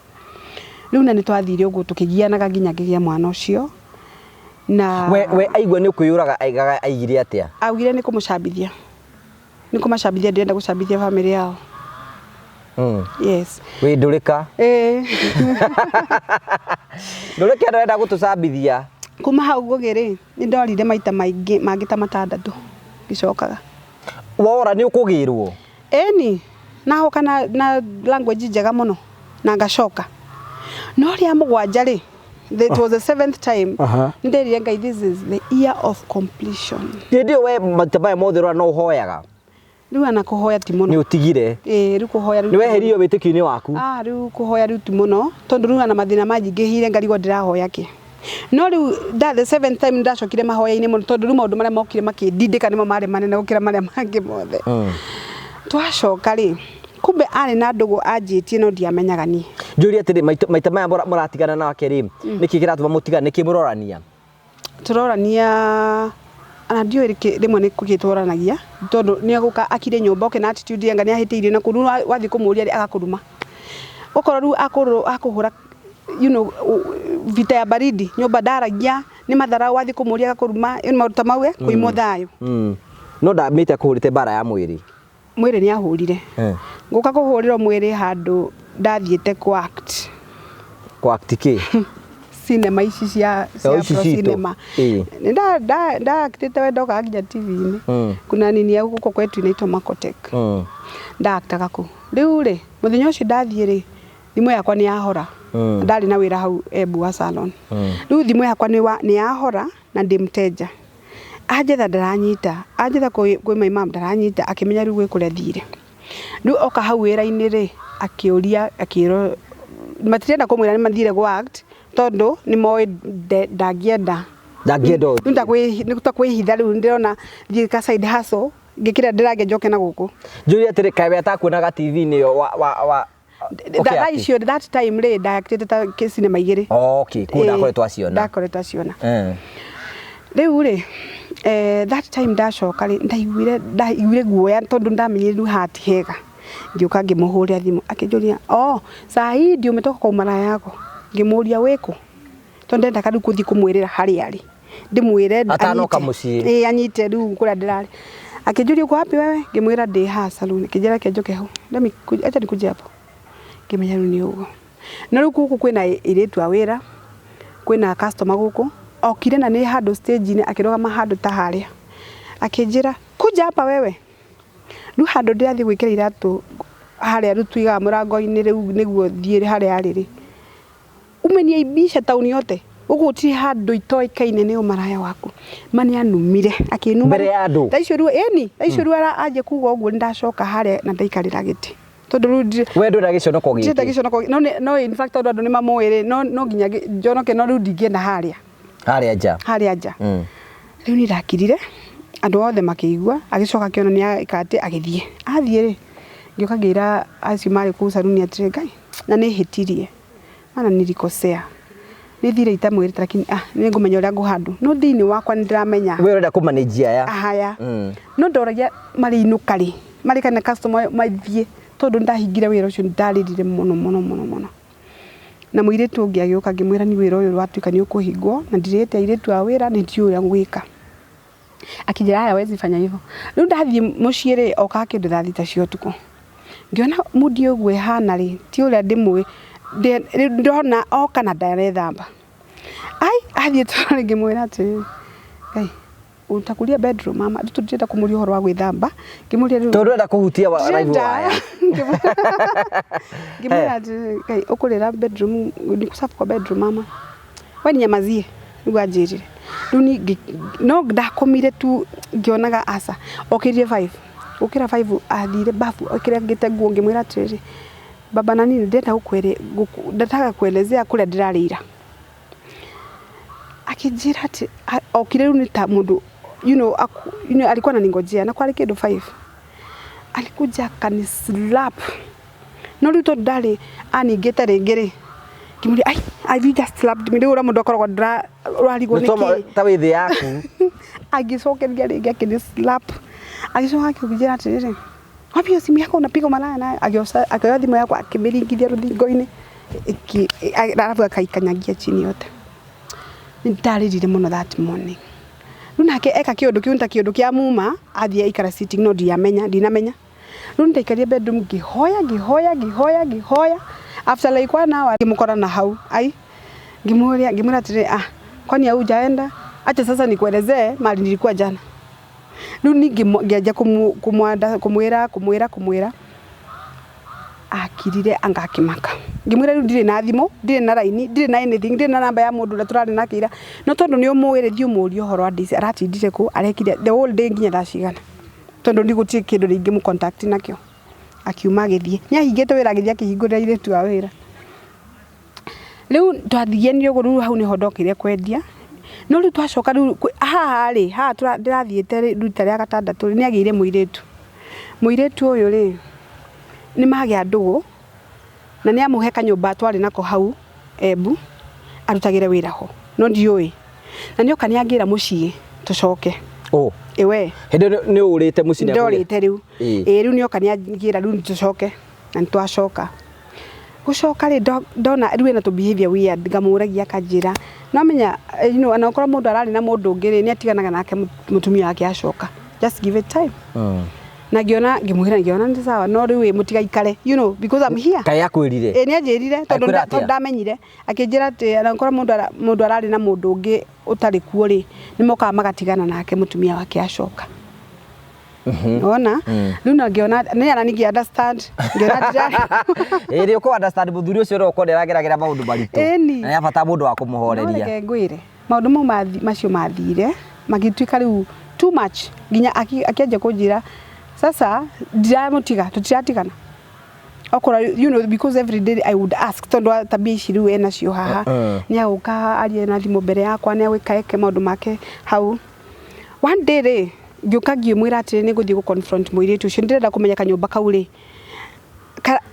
Rĩu na nĩ twathire ũguo tũkĩgianaga nginya ngĩgĩa mwana ũcio na We aigua nĩ ũkwĩyũraga, aigaga aigire atĩa? Augire nĩ kũmũcambithia, nĩ kũmacambithia, ndĩrenda gũcambithia family yao. Yes. Wĩ ndũrĩka? Ĩĩ. Ndũrĩka ndũrenda gũtũcambithia. Kuma hau ngũgĩ rĩ, nĩ ndorire maita maingĩ mangĩ ta matandatũ ngĩcokaga. Wora nĩ ũkũgĩrwo? Ĩni, nahoka na language njega mũno na ngacoka, no rĩa mũgwanja rĩ, It was the seventh time. Aha. Nderire Ngai, this is the year of completion. Hĩndĩ ĩyo we maita maya mothe ũrona no ũhoyaga? Rĩu ana kũhoya ti Nĩ mũno. ũtigire? Ĩĩ, rĩu kũhoya rĩu Nĩ weherio wĩtĩkio-inĩ waku? Ah, rĩu kũhoya rĩu ti mũno tondũ rĩu ana mathĩna manjingĩhĩire ngarigwo ndĩrahoya kĩ. No rĩu nda the seventh time ndacokire mahoya-inĩ mũno tondũ rĩu maũndũ marĩa mokire makĩndindĩka nĩmo marĩ manene gũkĩra marĩa mangĩ mothe. Twacoka rĩ, kumbe arĩ na ndũgũ anjĩtie no ndiamenyaga niĩ. Njũrie atĩrĩ, maita maya mũratigana nake rĩ, nĩkĩ kĩratũma mũtigane? Nĩkĩ mũrorania? Tũrorania ona ndiũĩ rĩmwe nĩ kũgĩ tũroranagia tondũ nĩ egũka akire nyũmba oke na attitude anga nĩ ahĩtĩirio na kũu rĩu wathiĩ kũmũria rĩ agakũruma. Okorwo rĩu akũhũra vita ya baridi nyũmba ndaragia nĩ matharau wathiĩ kũmũria agakũruma maũndũ ta mau kũimwo thayũ. No ndamĩte akũhũrĩte mbara ya mwĩrĩ? Mwĩrĩ nĩ ahũrire. Ngũka kũhũrĩrwo mwĩrĩ handũ ndathiĩte kũ act. Kũ act kĩ? Cinema ici cia ici pro citũ. cinema. Nĩ nda actĩte we ndokaga nginya TV-inĩ. Kuna nini ya gũkũ kwetu inaitwa Makotek. Nda actaga kũu. Rĩu rĩ, mũthenya ũcio ndathiĩ rĩ, thimũ yakwa nĩ yahora. Ndarĩ na wĩra hau Embu wa salon. Rĩu thimũ yakwa nĩ yahora na ndĩ mteja. Anjetha ndaranyita, anjetha kwĩ my mom ndaranyita, akĩmenya rĩu gwĩ kũrĩa thire. Rĩu oka hau wĩra-inĩ rĩ, akĩũria, akĩrwo matirenda kũmwĩra nĩ mathire gũ act tondũ nĩ moĩ ndangĩenda. Ndangĩenda ũthiĩ. Rĩu nĩ ta kwĩhitha rĩu ndĩrona thiĩ ka side hustle, ngĩkĩra ndĩrangĩa njoke na gũkũ. Njũrie atĩrĩ, kaĩ we atakuonaga TV-inĩ ĩyo wa Thaa icio that time rĩ ndaactĩte ta cinema igĩrĩ. Okay, kũu ndakoretwo aciona. Ndakoretwo aciona. Rĩu rĩ, that time ndacoka rĩ, ndaiguire guoya tondũ ndamenyire rĩu haha ti hega. Ngĩũka ngĩmũhũrĩra thimũ akĩnjũria, oh, saa hii ndio umetoka kwa maraya yako? Ngĩmũria wĩkũ? Tondũ ndendaga rĩu gũthiĩ kũmwĩrĩra harĩa arĩ. Ndĩmwĩre Atanoka mũciĩ. Ĩĩ, anyite rĩu kũrĩa ndĩrarĩ. Akĩnjũria uko wapi wewe? Ngĩmwĩra ndĩ haha salon. Akĩnjĩra reke njũke hau. Let me acha nikuje hapo. Ngĩmenya rĩu nĩ ũguo. No rĩu gũkũ kwĩna airĩtu a wĩra, kwĩna customer gũkũ. Okire na nĩ handũ stage-inĩ akĩrũgama handũ ta harĩa. Akĩnjĩra, kuja hapa wewe. Rĩu handũ ndĩrathiĩ gwĩkĩra iratũ harĩa rĩu tuigaga mũrango-inĩ rĩu nĩguo thiĩ harĩa arĩ rĩ. Umeniaibisha tauni yote. Gũkũ gũtirĩ handũ itoĩkaine nĩ ũmaraya waku. Ma nĩ anumire, akĩnuma. Mbere ya andũ? Thaa icio rĩu, ĩni, thaa icio rĩu anjia kuga ũguo nĩ ndacoka harĩa na ndaikarĩra gĩtĩ. Tondũ rĩu ndirĩ We ndwenda gĩconoko gĩkĩ? Ndĩrenda gĩconoko, no nĩ, no in fact tondũ andũ nĩ mamũĩ rĩ, no nginya njonoke, no rĩu ndingĩenda harĩa. Harĩa nja. Harĩa nja. Rĩu niĩ ndakirire, andũ othe makĩigua, agĩcoka akĩona nĩ eka atĩ, agĩthiĩ. Athiĩ rĩ, ngĩũka ngĩra acio marĩ kũu saruni atĩrĩ, Ngai, na nĩ hĩtirie. Mana nilikosea. Nĩ thire itamwĩrĩte lakini, nĩ ngũmenya ũrĩa ngũhandũ. No thĩinĩ wakwa nĩ ndĩramenya. We ũrenda kũmanage aya. Haya. No ndoragia marĩ inũka rĩ, marĩ kana customer mathiĩ, tondũ ndahingire wĩra ũcio ndarĩrire mũno mũno mũno mũno. Na mũirĩtu ũngĩ agĩũka ngĩmwĩra nĩ wĩra ũyũ watuĩka nĩ ũkũhingwo na ndirĩte airĩtu a wĩra nĩ ndiũĩ ũrĩa ngwĩka. Akĩnjĩra haya wezi fanya hivyo. Rĩu ndathiĩ mũciĩ rĩ, okaga kĩndũ thaa thita cia ũtukũ. Ngĩona mundi ũguo ĩhana rĩ, ti ũrĩa ndĩmũĩ. Rĩu ndona oka na ndarethamba. Ai, athiĩ toro rĩngĩ ngĩmwĩra atĩrĩrĩ, Ngai, utakulia bedroom mama, rĩu tũtirenda kũmũria ũhoro wa gwĩthamba. Ngĩmũria rĩu Tondũ ndũrenda kũhutia wa Ndĩrenda. raibu waya. Ngĩmwĩra atĩrĩrĩ, Ngai, ũkũrĩra bedroom, nikusafu kwa bedroom mama. We ninyamazie, nĩguo anjĩrire. Rĩu niĩ no ndakomire tu ngĩonaga aca. Okĩrire 5. Gũkĩra 5 athire bafu, ekĩrangĩte nguo ngĩmwĩra atĩrĩrĩ, baba na nini ndĩrenda ndataka kuelezea kũrĩa ndĩrarĩira. Akĩnjĩra atĩ, okire rĩu nĩ ta mũndũ, alikuwa ananingojea na kwarĩ kĩndũ 5. Alikuja akanislap. No rĩu tondũ ndarĩ aningĩte rĩngĩ rĩ, ngĩmũria, ai, have you just slapped me? Rĩu ũrĩa mũndũ akoragwo ũrarigwo Nĩ nĩkĩ? ta wĩ thĩ yaku. Agĩcokeria rĩngĩ akĩni slap. Agĩcoka akĩnjĩra atĩrĩrĩ, wapi hiyo simu yako unapiga malaya nayo? Akioya thimũ yakwa akĩmĩringithia rũthingo-inĩ, alafu akaikanyagia chini yote. Nĩ ndarĩrire mũno that morning. Rĩu nake eka kĩũndũ kĩu nĩ ta kĩũndũ kĩa muma, athiĩ aikara sitting no ndiamenya, ndinamenya. Rĩu ndaikarire bedroom ngĩhoya, ngĩhoya, ngĩhoya, ngĩhoya. After like 1 hour ngĩmũkora na hau. Ai, ngĩmũria, ngĩmwĩra atĩrĩ, kwani haujaenda? Acha sasa nikuelezee mali nilikuwa jana. Rĩu niĩ ngĩanjia kũmwĩra, kũmwĩra, kũmwĩra. Akirire anga akĩmaka. Ngĩmwĩra rĩu ndirĩ na thimũ, ndirĩ na raini, ndirĩ na anything, ndirĩ na namba ya mũndũ ũrĩa tũrarĩ nake ira. No tondũ nĩ ũmũĩ rĩ, thiĩ ũmũrie ũhoro wa ndĩci aratindire kũ, arekire the whole day nginya thaa cigana. Tondũ nĩ gũtirĩ kĩndũ rĩngĩ contact nakĩo. Akiuma agĩthiĩ. Nĩ ahingĩte wĩra agĩthiĩ akĩhingũrĩra airĩtu a wĩra. Rĩu twathianire ũguo rĩu hau nĩho ndokire kwendia. No rĩu twacoka rĩu haha rĩ, haha ndĩrathiĩte rita rĩa gatandatũ rĩ, nĩ agĩire mũirĩtu. Mũirĩtu ũyũ rĩ, nĩ magĩa ndũgũ na nĩ amũhe kanyũmba twarĩ nako hau Embu arutagĩre wĩra ho, no ndiũĩ. Na nĩoka nĩ angĩra mũciĩ tũcoke. Oh. Ĩwe. Hĩndĩ ĩyo nĩ ũrĩte mũciĩ nĩ Ndorĩte rĩu. Ĩĩ rĩu nĩoka nĩ angĩra rĩu tũcoke na nĩ twacoka. Gũcoka rĩ ndona rĩu ena tũ behavior weird ngamũragia akanjĩra no menya you know, ona okorwo mũndũ ararĩ na mũndũ ũngĩ rĩ nĩ atiganaga nake mũtumia wake acoka. Just give it time. Na ngĩona ngĩmwĩra ngĩona nĩ sawa no rĩu ĩ mũtigaikare you know because I'm here. Kaĩ akwĩrire? Ĩ nĩ anjĩrire tondũ Akwĩra atĩa? tondũ ndamenyire akĩnjĩra atĩ ona okorwo mũndũ ararĩ na mũndũ ũngĩ ũtarĩ kuo rĩ nĩ mokaga magatigana nake mũtumia wake acoka. Wona rĩu na ngĩona nĩ ara ningĩ understand ngĩona ndira Ĩ rĩ ũkũ understand mũthuri ũcio no ũkorwo nĩ arageragĩra maũndũ maritũ. Ĩni. Na nĩ abata mũndũ wa No kũmũhoreria. reke ngwĩre maũndũ mau macio mathire magĩtuĩka rĩu too much nginya akĩanjia kũnjĩra sasa ndiramũtiga tũtiratigana okorwo you know because every day I would ask tondũ wa tabia ici rĩu enacio haha nĩ agũka arie na thimũ mbere yakwa nĩ agwĩka eke maũndũ make hau. One day rĩ ngĩũka ngĩmwĩra atĩrĩ nĩ ngũthiĩ gũ confront mũirĩtu ũcio ndĩrenda kũmenya kanyũmba kau rĩ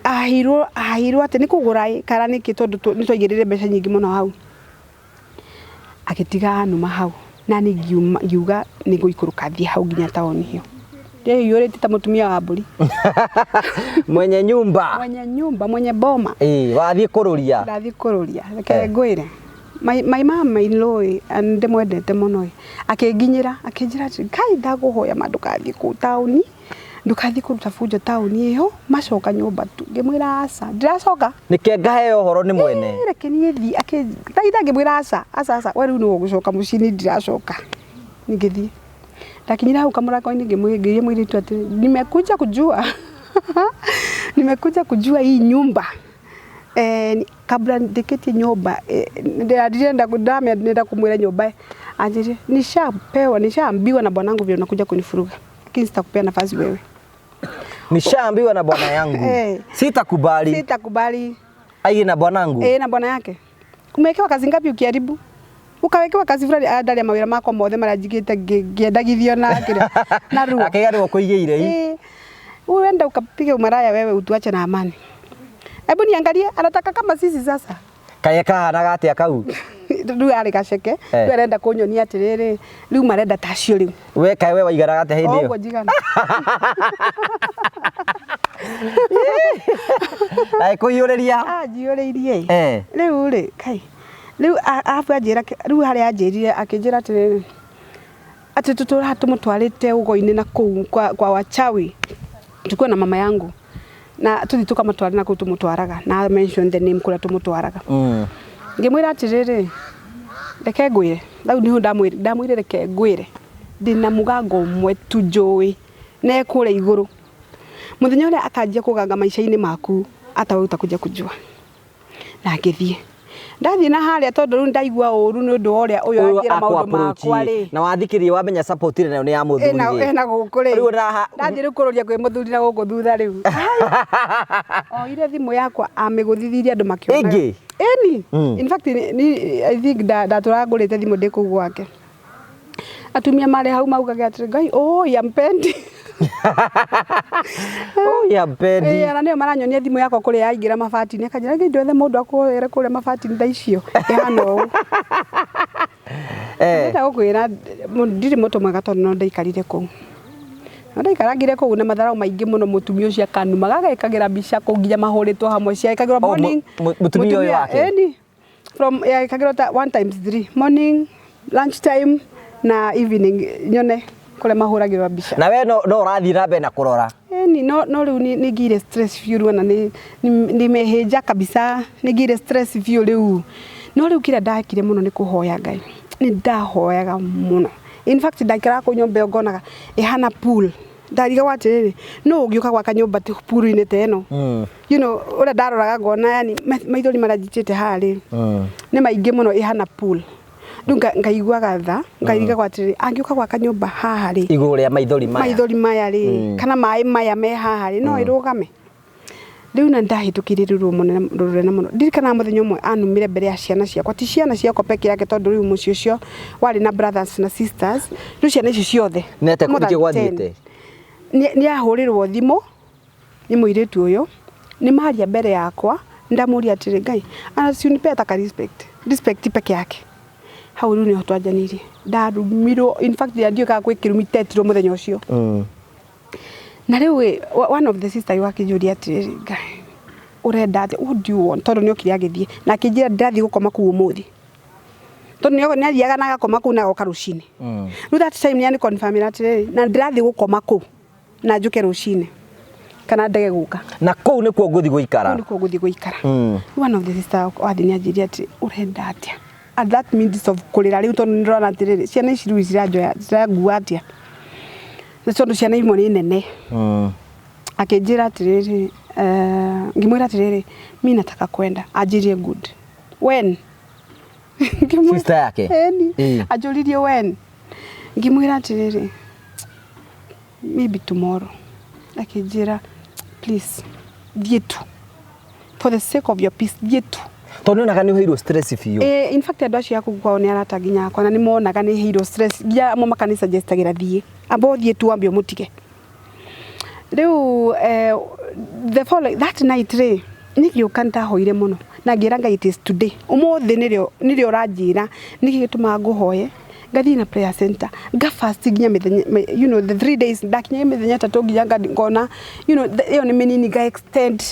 aheirwo atĩ nĩ kũgũra ĩ kana nĩkĩ tondũ nĩ twaigĩrĩire mbeca nyingĩ mũno hau. Agĩtiga anuma hau na niĩ ngiuga nĩ ngũikũrũka thiĩ hau nginya taũni ĩyo. Ndĩiyũrĩte ta mũtumia wa mbũri. Mwenye nyumba. Mwenye nyumba, mwenye boma. Ĩ wathiĩ kũrũria. Ndathiĩ kũrũria. Reke ngwĩre. My mama in law ndĩmwendete mũno ĩ. Akĩnginyĩra akĩnjĩra atĩ Ngai ndakũhoya ma ndũgathiĩ kũu taũni, ndũgathiĩ kũruta bunjo taũni ĩyo, macoka nyũmba tu. Ngĩmwĩra aca, ndiracoka. Nĩke ngaheo ũhoro nĩ mwene. Reke niĩ thiĩ akĩthaitha ngĩmwĩra aca, aca aca, we rĩu nĩwe ũgũcoka mũciĩ niĩ ndiracoka. Ngĩthiĩ. Ndakinyire hau kamũrango-inĩ ngĩria mũirĩtu atĩ nimekuja kujua nimekuja kujua hii nyumba kabla ndĩkĩtie nyũmba ndirenda ndamenya kumwĩra nyũmba anjĩrie nishapewa nishaambiwa na bwanangu vile unakuja kunifuruga lakini sitakupea nafasi wewe. Nishaambiwa na bwana yangu. Sitakubali. Sitakubali. Aige na bwanangu. Na bwana yake. Umewekewa kazi ngapi ukiharibu? Ukawekewa kazi fulani andaria mawĩra makwa mothe marĩa njigĩte ngĩendagithio na kĩrĩa na ruo. Akaiga nĩwe ũkũigĩire. Uenda ukapiga umaraya wewe utuache na amani. Hebu niangalie anataka kama sisi sasa. Kaĩ kahanaga atĩa kau? Rĩu arĩ gaceke, rĩu arenda kũnyonia atĩrĩrĩ, rĩu marenda ta acio rĩu. We kaĩ we waiganaga atĩa hĩndĩ ĩyo? Ũguo njigana. Agĩkũiyũrĩria? Anjiyũrĩirie. Rĩu rĩ, kai. Rĩu arabu anjĩra rĩu harĩa anjĩrire akĩnjĩra atĩrĩrĩ atĩ tũtũraga tũmũtwarĩte ũgo-inĩ na kũu kwa wachawi tukiwa na mama yangu na tũthiĩ tũkamũtwara na kũu tũmũtwaraga na mention the name kũrĩa tũmũtwaraga. Ngĩmwĩra atĩrĩrĩ reke ngwĩre rĩu nĩho ndamwĩrire reke ngwĩre ndĩna mũgango ũmwe tu njũĩ na ekũrĩa igũrũ mũthenya ũrĩa akanjia kũganga maica-inĩ maku hata wewe utakuja kujua. Na ngĩthiĩ ndathiĩ na harĩa tondũ rĩu ndaigua ũru nĩ ũndũ wa ũrĩa ũyũ anjĩra maũndũ makwa rĩ. Na wathikĩrĩria wamenya support ĩrĩa nayo nĩ ya mũthuri rĩ. Ĩna gũkũ rĩ. Rĩu na ndathiĩ rĩu kũrũria kwĩ mũthuri na gũkũ thutha rĩu. Oire thimũ yakwa amĩgũthithirie andũ makĩonaga. Ĩngĩ? Ĩni. In fact I think ndatũraga ngũrĩte thimũ ndĩ kũu gwake. Atumia marĩ hau maugaga atĩrĩ Ngai oi ampendi. Oi ampendi. Ĩĩ na nĩo maranyonia thimũ yakwa kũrĩa yaingĩra mabati-inĩ akanjĩra Ngai ndwethe mũndũ akũhoere kũrĩa mabati-inĩ thaa icio ĩhana ũũ. Ndĩrenda gũkwĩra ndirĩ mũtũ mwega tondũ no ndaikarire kũu. No ndaikarangire kũu na matharau maingĩ mũno mũtumia ũcio akanuma gagekagĩra mbica kũu nginya mahũrĩtwo hamwe ciekagĩrwo morning. Mũtumia ũyũ wake? Ĩni. From yekagĩrwo ta 1 times 3 morning, lunch time na evening nyone kũrĩa mahũragĩrwo mbica. Na we no ũrathiĩ na mbere na kũrora? Ĩni no rĩu nĩ ngĩire stress biũ rĩu ona nĩ mehĩnja kabisa nĩ ngĩire stress biũ rĩu. No rĩu kĩrĩa ndekire mũno nĩ kũhoya Ngai. Nĩ ndahoyaga mũno. In fact ndaikaraga kũu nyũmba ĩyo ngonaga ĩhana pool. Ndarigagwo atĩrĩrĩ, nũ ũngĩũka gwaka nyũmba pool-inĩ ta ĩno? Ũrĩa ndaroraga ngona yani maithori marĩa njitĩte haha rĩ, nĩ maingĩ mũno, ĩhana pool. Rĩu ngaiguaga tha, ngarigagwo atĩrĩrĩ, angĩũka gwaka nyũmba haha rĩ, igũrũ rĩa maithori maya, maithori maya rĩ, kana maĩ maya me haha rĩ, no ĩrũgame? Rĩu na ndahĩtũkĩire rĩu ruo mũnene rũnene mũno. Ndirikanaga mũthenya ũmwe anumire mbere ya ciana ciakwa, ti ciana ciakwa peke yake, tondũ rĩu mũciĩ ũcio warĩ na brothers na sisters, rĩu ciana icio ciothe Nĩ atĩa more than nĩkĩ gwathiĩte? 10. Nĩ ahũrĩrwo thimũ nĩ mũirĩtu ũyũ, nĩ maria mbere yakwa. Ndamũria atĩrĩ, "Ngai, si unipe hata ka respect, respect peke yake." Hau rĩu nĩho twanjanirie. Ndarumirwo, in fact ndiũĩ kana gwĩ kĩrumi itetirwo mũthenya ũcio. Na rĩu ĩ, one of the sister akĩnjũria atĩrĩrĩ, "Ngai, ũrenda atĩa? What do you want?" Tondũ nĩ okire agĩthiĩ na akĩnjĩra, "Ndĩrathiĩ gũkoma kũu ũmũthĩ," tondũ nĩ athiaga na agakoma kũu na agoka rũcinĩ. Rĩu that time nĩ confirm atĩrĩrĩ, na ndĩrathiĩ gũkoma kũu na njũke rũcinĩ kana ndege gũka. Na kũu nĩkuo ngũthiĩ gũikara. Kũu nĩkuo ngũthiĩ gũikara. One of the sister wathiĩ nĩ anjĩrire atĩ, "Ũrenda atĩa?" At that minute of kũrĩra rĩu, tondũ nĩndĩrona atĩrĩrĩ, ciana ici rĩu ciranjoya cirangua atĩa, nĩ tondũ ciana imwe nĩ nene. Akĩnjĩra atĩrĩrĩ, ngĩmwĩra atĩrĩrĩ, "Mi nataka kwenda." Anjĩrie, "Good, when?" Sister yake? Ĩni. Ĩĩ. Anjũririe when, ngĩmwĩra atĩrĩrĩ, "Maybe tomorrow." Akĩnjĩra, "Please, thiĩ tu, for the sake of your peace, thiĩ tu." Tondũ nĩonaga nĩ ũheirwo stress biũ. In fact, andũ acio aku kwao nĩ arata nginya akwa, na nĩ monaga nĩ heirwo stress, nginya amwe makani suggestagĩra, "Thiĩ, amba ũthiĩ tu, wambe ũmũtige." Rĩu the following that night rĩ, nĩ ngĩũka nĩndahoire mũno na ngĩra Ngai, "It is today, ũmũthĩ nĩrĩo ũranjĩra nĩkĩ gĩtũmaga ngũhoye." Ngathiĩ na prayer center, ngafast nginya mĩthenya the 3 days. Ndakinya mĩthenya 3 nginya ngona ĩyo nĩ mĩnini, nga extend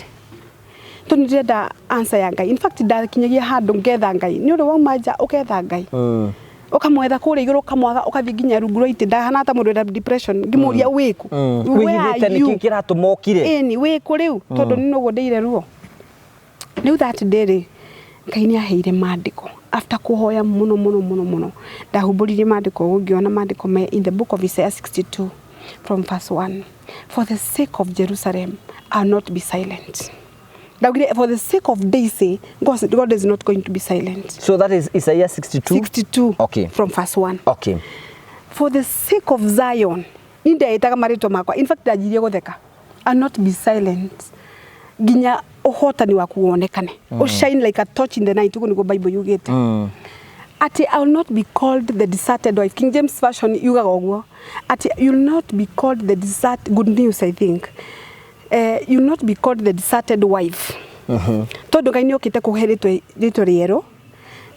tondũ nĩndĩrenda answer ya Ngai. In fact, ndakinyagia handũ ngetha Ngai, nĩ ũrĩ wauma nja ũketha Ngai, ũkamwetha kũrĩa igũrũ, ũkamwaga, ũgathiĩ nginya rungu rwa itĩ. Ndahana ta mũndũ wĩna depression, ngĩmũria, "Wĩkũ?" Where are Wĩhithĩte you? nĩkĩ kĩratũma ũkire? Ĩni, wĩkũ rĩu? Tondũ nĩ noguo ndĩire ruo. Rĩu that day rĩ, Ngai nĩ aheire maandĩko after kũhoya mũno mũno mũno mũno. Ndahumbũririe maandĩko ũguo, ngĩona maandĩko me in the book of Isaiah 62 from verse 1: "For the sake of Jerusalem, I'll not be silent." Ndaugire, for the sake of Daisy, God is not going to be silent. So that is Isaiah 62? 62. From verse 1. "For the sake of Zion," ni ndeĩtaga marĩtwa makwa. In fact, ndanjirie gũtheka. "I'll not be silent nginya ũhotani waku wonekane, mm. shine like a torch in the night." Ũguo nĩguo Bible yugĩte, atĩ "I will not be called the deserted wife." King James Version yugaga ũguo, atĩ "You will not be called the desert," Good News, I think, "you will not be called the deserted wife," tondũ Ngai nĩ okĩte kũhe rĩtwa rĩerũ,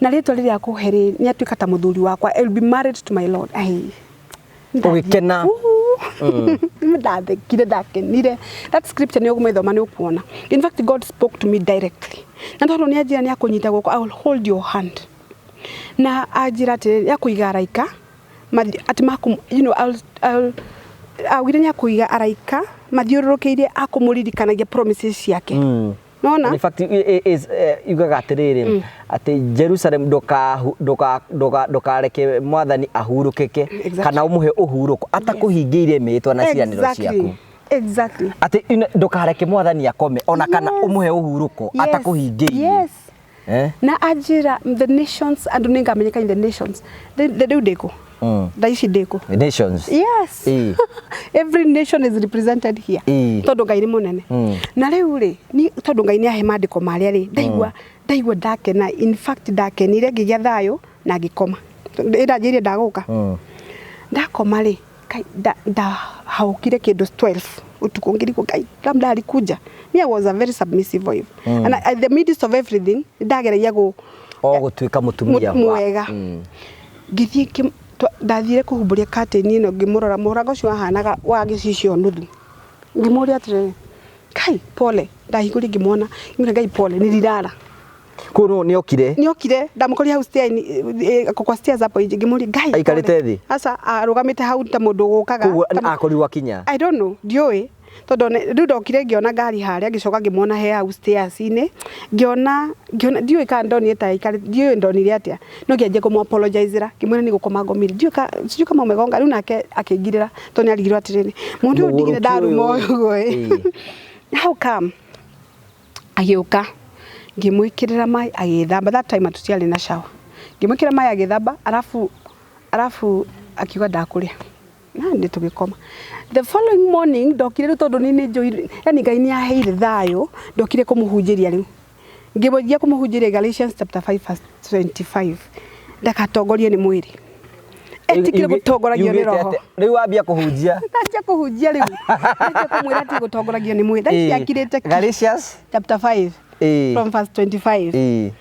na rĩtwa rĩrĩa akũhe rĩ, nĩ atuĩka ta mũthuri wakwa. I will be married to my Lord. Ai. Ũgĩkena. Ndathekire, ndakenire. That scripture nĩ ũkũmĩthoma, nĩ ũkuona. In fact, God spoke to me directly, na tondũ nĩ anjĩra nĩ akũnyita guoko, "I will hold your hand," na anjĩra atĩrĩrĩ, nĩ akũiga araika atĩ maku augire nĩ akũiga araika mathiũrũrũkĩirie akũmũririkanagia promises ciake. Nona. In fact, is yugaga atĩrĩrĩ, atĩ Jerusalem ndũkareke mwathani ahurũkĩke kana ũmũhe ũhurũko atakũhingĩirie mĩĩtwa na ciĩranĩro ciaku. Atĩ ndũkareke mwathani akome ona kana ũmũhe ũhurũko atakũhingĩirie. Eh? Na anjĩra the nations, andũ nĩ ngamenyeka in the nations. Rĩu ndĩkũ? Thaa ici ndĩkũ? Nations. Yes. Every nation is represented here. Tondũ Ngai nĩ mũnene. Na rĩu rĩ, tondũ Ngai nĩ ahe maandĩko marĩa rĩ, ndaigua ndakena. In fact, ndakenire, ngĩgĩa thayũ na ngĩkoma. Ĩndanjĩrire ndagũka. Ndakoma rĩ, Ngai, ndahaũkire kĩndũ 12 utukũ, ngĩrigwo, "Ngai, labda alikuja." Me, I was a very submissive wife, and at the midst of everything ndageragia gũ O gũtuĩka mũtumia mwega. Ngĩthiĩ ndathire kũhumbũria curtain ĩno, ngĩmũrora mũrango ũcio wahanaga wa gĩcicio nuthu, ngĩmũria atĩrĩrĩ, "Ngai, pole." Ndahingũria, ngĩmuona, ngĩmwĩra, "Ngai, pole, nililala." Kũu no nĩ okire? Nĩokire, ndamũkorire hau stair kwa stairs hapo nje, ngĩmũria, "Ngai, Aikarĩte pole." thĩ? Aca, arũgamĩte hau ta mũndũ ũgũkaga. Koguo akorirwo akinya? I don't know, ndiũĩ. Tondũ rĩu ndokire ngĩona ngari harĩa, ngĩcoka ngĩmuona he hau stairs-inĩ, ngĩona ngĩona ndiũĩ kana ndonire ta aikarĩte, ndiũĩ ndonire atĩa, no ngĩanjia kũmũ apologizera, ngĩmwĩra nĩ gũkoma ngomire, ndiũĩ ka sijui kama umegonga. Rĩu nake akĩngirĩra tondũ nĩ arigirwo atĩrĩrĩ, mũndũ ũyũ ndigire Mũgũrũki ndaruma ũyũ. ũguo ĩ. How come? Agĩũka, ngĩmwĩkĩrĩra maĩ agĩthamba, that time tũtiarĩ na shower, ngĩmwĩkĩra maĩ agĩthamba, arabu arabu akiuga ndakũrĩa na nĩ tũgĩkoma. The following morning ndokire rĩu, tondũ niĩ nĩ njũĩ yani Ngai nĩ aheire thayũ, ndokire kũmũhunjĩria rĩu, ngĩmũnjia kũmũhunjĩria Galatians chapter 5 verse 25, ndakatongorio nĩ mwĩrĩ, etĩkĩre gũtongoragio nĩ Yugĩte roho. atĩa? Rĩu wambia kũhunjia. Ndanjia kũhunjia rĩu, ndanjia kũmwĩra atĩ gũtongoragio nĩ mwĩrĩ, thaa ici akirĩte ki. Galatians Chapter 5 from verse 25,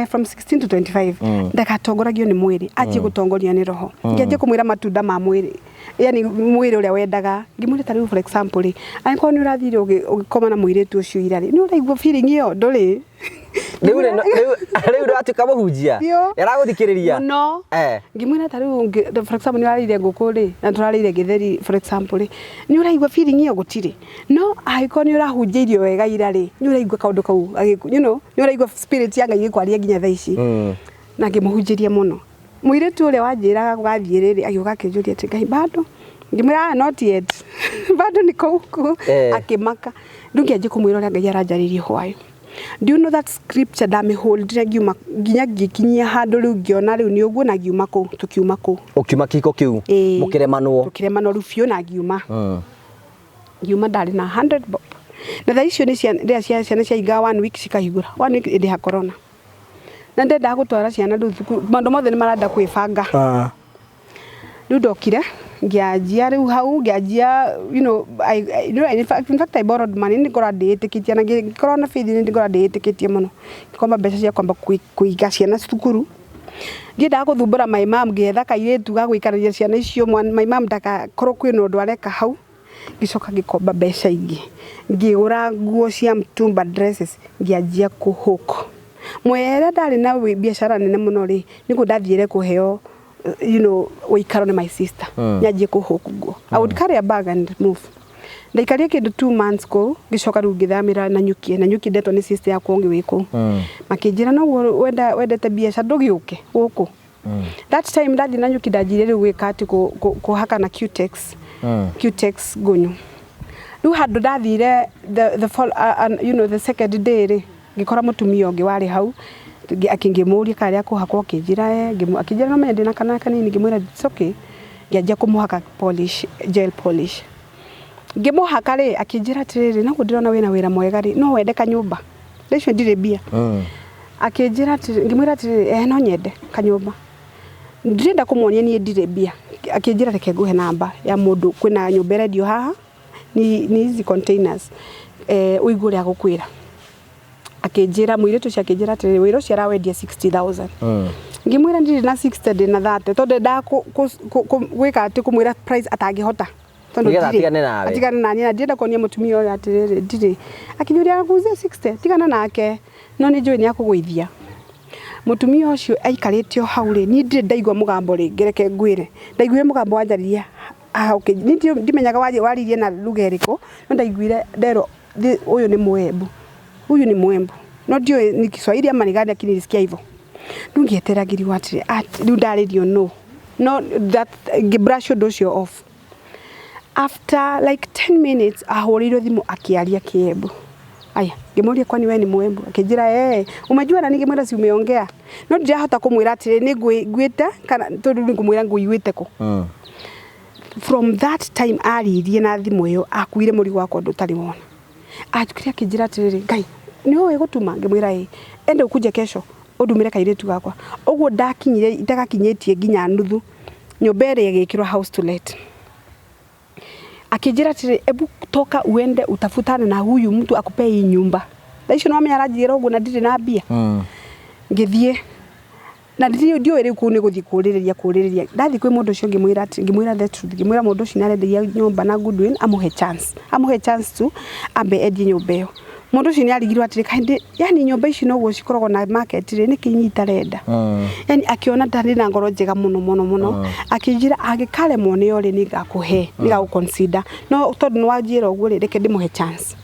from 16 to 25, ndakatongoragio nĩ mwĩrĩ, anjie gũtongorio nĩ roho. Ngĩanjia kũmwĩra matunda ma mwĩrĩ, yani mwĩrĩ ũrĩa wendaga, ngĩmwĩra ta rĩu for example rĩ, angĩkorwo nĩ ũrathire ũgĩkoma na mũirĩtu ũcio ira rĩ, nĩ ũraigua feeling ĩyo ndũrĩ? Rĩu rĩu ndĩratuĩka mũhunjia. Biũ. Ĩragũthikĩrĩria. Mũno. Ngĩmwĩra ta rĩu for example nĩ ũrarĩire ngũkũ rĩ, na tũrarĩire gĩtheri for example rĩ, nĩ ũraigua feeling ĩyo gũtirĩ, no angĩkorwo nĩ ũrahunjĩirio wega ira rĩ, nĩ ũraigua kaũndũ kau nĩ ũraigua spirit ya Ngai ĩkwaria nginya thaa ici. Na ngĩmũhunjĩria mũno. Mũirĩtu ũrĩa wanjĩraga gũgathiĩ rĩrĩ, agĩũka akĩnjũria atĩ Ngai bado, ngĩmwĩra, "Ah, not yet, bado niko huku." Akĩmaka. Rĩu ngĩanjia kũmwĩra ũrĩa Ngai aranjarĩirie hwaĩ. Do you know that scripture ndamĩholdire ngiuma nginya ngĩkinyia handũ rĩu ngĩona rĩu nĩ ũguo, na ngiuma kũu, tũkiuma kũu. Ũkiuma kĩhiko kĩu. Ĩĩ. Mũkĩremanwo. Tũkĩremanwo rĩu biũ na ngiuma. Ngiuma ndarĩ na 100 bob, na thaa icio nĩ rĩrĩa ciana ciaingaga one week cikahingũra, one week ĩndĩ ya corona, na ndendaga gũtwara ciana rĩu thukuru, maũndũ mothe nĩ marenda kwĩbanga. Rĩu ndokire ngĩanjia rĩu hau ngĩanjia, in fact I borrowed money, nĩ ngoragwo ndĩĩtĩkĩtie na ngĩkorwo na faith, nĩ ngoragwo ndĩĩtĩkĩtie mũno, ngĩkomba mbeca cia kwamba kũiga ciana cukuru. Ndiendaga gũthumbũra my mom, ngĩetha kairĩtu ga gũikarania ciana icio, my mom ndagakorwo kwĩna ũndũ areka hau. Ngĩcoka ngĩkomba mbeca ingĩ, ngĩgũra nguo cia mtumba, dresses, ngĩanjia kũhook mwea. Ndarĩ na biacara nene mũno rĩ, nĩguo ndathiĩre kũheo ũikaro nĩ my sister. Nyanjie kũhook nguo, I would carry a bag and move. Ndaikarie kĩndũ 2 months kũu, ngĩcoka rĩu ngĩthamĩra Nanyuki. Nanyuki ndetwo nĩ sister yakwa ũngĩ wĩ kũu. Makĩnjĩra noguo wenda wendete biacara, ndũgĩũke gũkũ. That time ndathiĩ Nanyuki, ndanjirie rĩu gwĩka atĩ kũhaka na Cutex. Cutex ngũnyũ. Rĩu handũ ndathire the, fall, the second day rĩ, ngĩkora mũtumia ũngĩ warĩ hau. Akĩngĩmũria kana rĩa kũhakwo, akĩnjĩra akĩnjĩra no menye ndĩna kana kanini, ngĩmwĩra it's okay. Ngĩanjia kũmũhaka polish, gel polish. Ngĩmũhaka rĩ, akĩnjĩra atĩrĩrĩ, noguo ndĩrona wĩna wĩra mwega rĩ, no wende kanyũmba? Thaa icio ndirĩ mbia. Akĩnjĩra atĩrĩ, ngĩmwĩra atĩrĩrĩ, no nyende kanyũmba, ndĩrenda kũmuonia niĩ ndirĩ mbia. Akĩnjĩra reke nguhe namba ya mũndũ kwĩna nyũmba ĩrendio haha, ni hizi containers, ũigue ũrĩa agũkwĩra. Akĩnjĩra mũirĩtu ũcio akĩnjĩra atĩrĩrĩ, wĩra ũcio arawendia 60,000. Ngĩmwĩra ndirĩ na 60, ndĩ na 30, tondũ ndendaga gwĩka atĩ kũmwĩra price atangĩhota, tondũ Nĩgetha ndirĩ. atigane nawe. Atigane na niĩ, na ndirenda kuonia mũtumia ũyũ atĩrĩrĩ ndirĩ. Akĩnjũria akuzie 60, tigana nake, no nĩ njũĩ nĩ akũgũithia. Mũtumia ũcio aikarĩte o hau rĩ, niĩ ndirĩ ndaigua mũgambo rĩngĩ. Reke ngwĩre, ndaiguire mũgambo wanjaririe haha niĩ ndimenyaga waririe na lugha ĩrĩkũ, no ndaiguire nderwo, "Huyu ni Mwembu, huyu ni Mwembu." No ndiũĩ ni Kiswahili ama ni gani, lakini nilisikia hivyo. Rĩu ngĩeterera ngĩrigwo atĩrĩ, rĩu ndarĩrio no no that ngĩbrush ũndũ ũcio off. After like 10 minutes ahũrĩirwo thimũ akĩaria Kĩembu. Aya, ngĩmũria, "Kwani we ni Mwembu?" Akĩnjĩra, "Eh, umejua na?" Ngĩmwĩra, "Si umeongea." No ndirahota kũmwĩra atĩrĩ nĩ ngwĩte kana tondũ nĩ ngũmwĩra ngũiguĩte kũ. From that time aririe na thimũ ĩyo, akuire mũrigo wakwa ũndũ ũtarĩ wona. Anjũkire akĩnjĩra atĩrĩrĩ, "Ngai nĩ ũĩ gũtuma?" Ngĩmwĩra, "Ĩ, ende ũkuje kesho ũndumĩre kairĩtu gakwa." Ũguo ndakinyire itagakinyĩtie nginya nuthu, nyũmba ĩrĩa ĩgĩkĩrwo house to let. Akĩnjĩra atĩrĩ, "Ebu toka uende utafutane na huyu mtu akupe hii nyumba." Thaa icio nĩwamenya aranjĩra ũguo na ndirĩ na mbia. Ngĩthiĩ na ndiũĩ rĩu kũu nĩ gũthiĩ kũrĩrĩria kũrĩrĩria. Ndathiĩ kwĩ mũndũ ũcio, ngĩmwĩra atĩ, ngĩmwĩra the truth, ngĩmwĩra mũndũ ũcio nĩarenderia nyũmba na goodwill, amũhe chance, amũhe chance tu ambe endie nyũmba ĩyo. Mũndũ ũcio nĩ arigirwo atĩrĩ, kaĩ yani nyũmba ici noguo cikoragwo na market rĩ, nĩkĩ inyuĩ itarenda? Yani akĩona ndarĩ na ngoro njega mũno mũno mũno, akĩnjĩra angĩkaremwo nĩyo rĩ, nĩngakũhe, nĩngagũ consider, no tondũ nĩ wanjĩra ũguo rĩ, reke ndĩmũhe chance.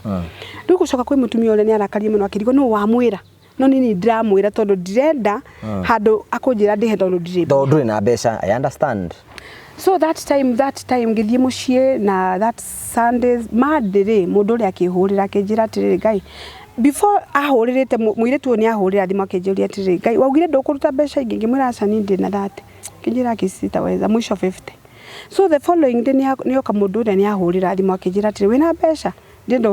Rĩu gũcoka kwĩ mũtumia ũrĩa nĩ arakarire mũno, akĩrigwo nũ wamwĩra, no nini ndiramwĩra tondũ ndirenda handũ akũnjĩra ndĩhe tondũ ndirĩ. Tondũ ndũrĩ na mbeca, I understand. So that time ngĩthiĩ mũciĩ na that Sunday Monday rĩ, mũndũ ũrĩa akĩhũrĩra akĩnjĩra atĩrĩrĩ, Ngai, before ahũrĩrĩte mũirĩtu ũyũ nĩ ahũrĩra thimũ akĩnjũria atĩrĩrĩ, Ngai, waugire ndũkũruta mbeca ingĩ? Ngĩmwĩra aca, niĩ ndĩ na 30. Akĩnjĩra akĩcitaweza mwisho 50. So the following day nĩoka mũndũ ũrĩa nĩ ahũrĩra thimũ akĩnjĩra atĩrĩ, wĩna mbeca, ndĩrenda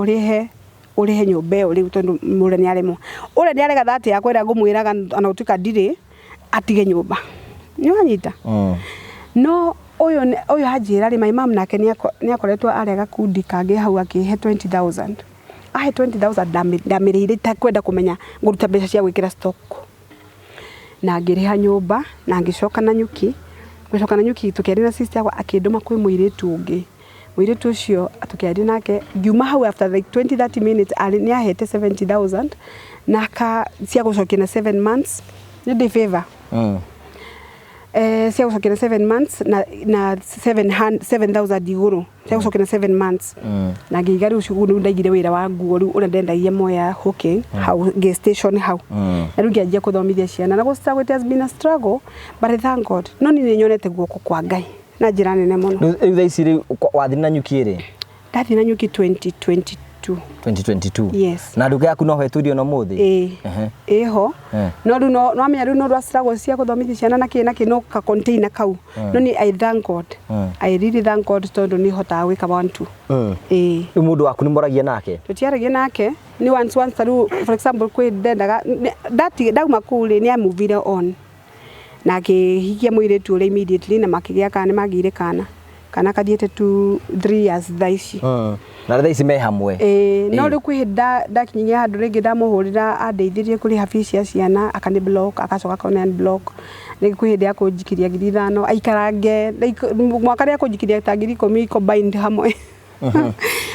ũrĩhe nyũmba ĩyo rĩu, tondũ ũrĩa nĩ aremwo, ũrĩa nĩ arega 30 yakwa ĩrĩa ngũmwĩraga ona gũtuĩka ndirĩ, atige nyũmba. Nĩ wanyita? No ũyũ ũyũ anjĩra rĩ, my mom nake nĩ akoretwo arĩa gakundi kangĩ hau, akĩhe 20,000, ahe 20,000, ndamĩrĩire itakwenda kũmenya ngũruta mbeca cia gwĩkĩra stock, na ngĩrĩha nyũmba na ngĩcoka na nyuki. Gũcoka na nyuki, tũkĩaria na sister yakwa, akĩndũma kwĩ mũirĩtu ũngĩ. Mũirĩtu ũcio tũkĩaria nake, ngiuma hau after like 20 30 minutes arĩ nĩ ahete 70,000 na ka cia gũcokia na 7 months. Nĩ ndĩ favor cia gũcokia na 7 months na 7 7000 igũrũ cia gũcokia na 7 months. Na ngĩiga rĩu ũcio rĩu ndaigire wĩra wa nguo rĩu ũrĩa ndendagia Mwea hooking hau ngĩ station hau. Na rĩu ngĩanjia kũthomithia ciana na gũ struggle. It has been a struggle, but I thank God. No niĩ nĩ nyonete guoko kwa Ngai na njĩra nene mũno. Rĩu thaa ici rĩu wathiĩ na nyuki rĩ? Ndathiĩ na nyuki 2022. 2022? Yes. Na nduka yaku no hetũrio no mũthĩ? Ĩĩ. Ĩho. No rĩu no wamenya rĩu no rwa struggle cia gũthomithia ciana na kĩ na kĩ, no ka container kau. No ni I thank God. I really thank God tondũ nĩ hotaga gwĩka one two. Ĩĩ. Rĩu mũndũ waku nĩ mũragia nake? Tũtiaragia nake, nĩ once ta rĩu, for example, kwĩ ndendaga ndauma kũu rĩ, nĩ amuvire on na akĩhikia mũirĩtu ũrĩa immediately, na makĩgĩa kana, nĩ magĩire kana kathiĩte 2 3 years thaa ici. Na thaa ici me hamwe? Ĩĩ, no rĩu kwĩ hĩndĩ ndakinyirie handũ rĩngĩ ndamũhũrĩra andeithirie kũrĩha fees cia ciana, akani block, agacoka akona unblock. Rĩngĩ kwĩ hĩndĩ akũnjikiria 5,000 aikarange, like, mwaka rĩa kũnjikiria ta 10,000 combined hamwe.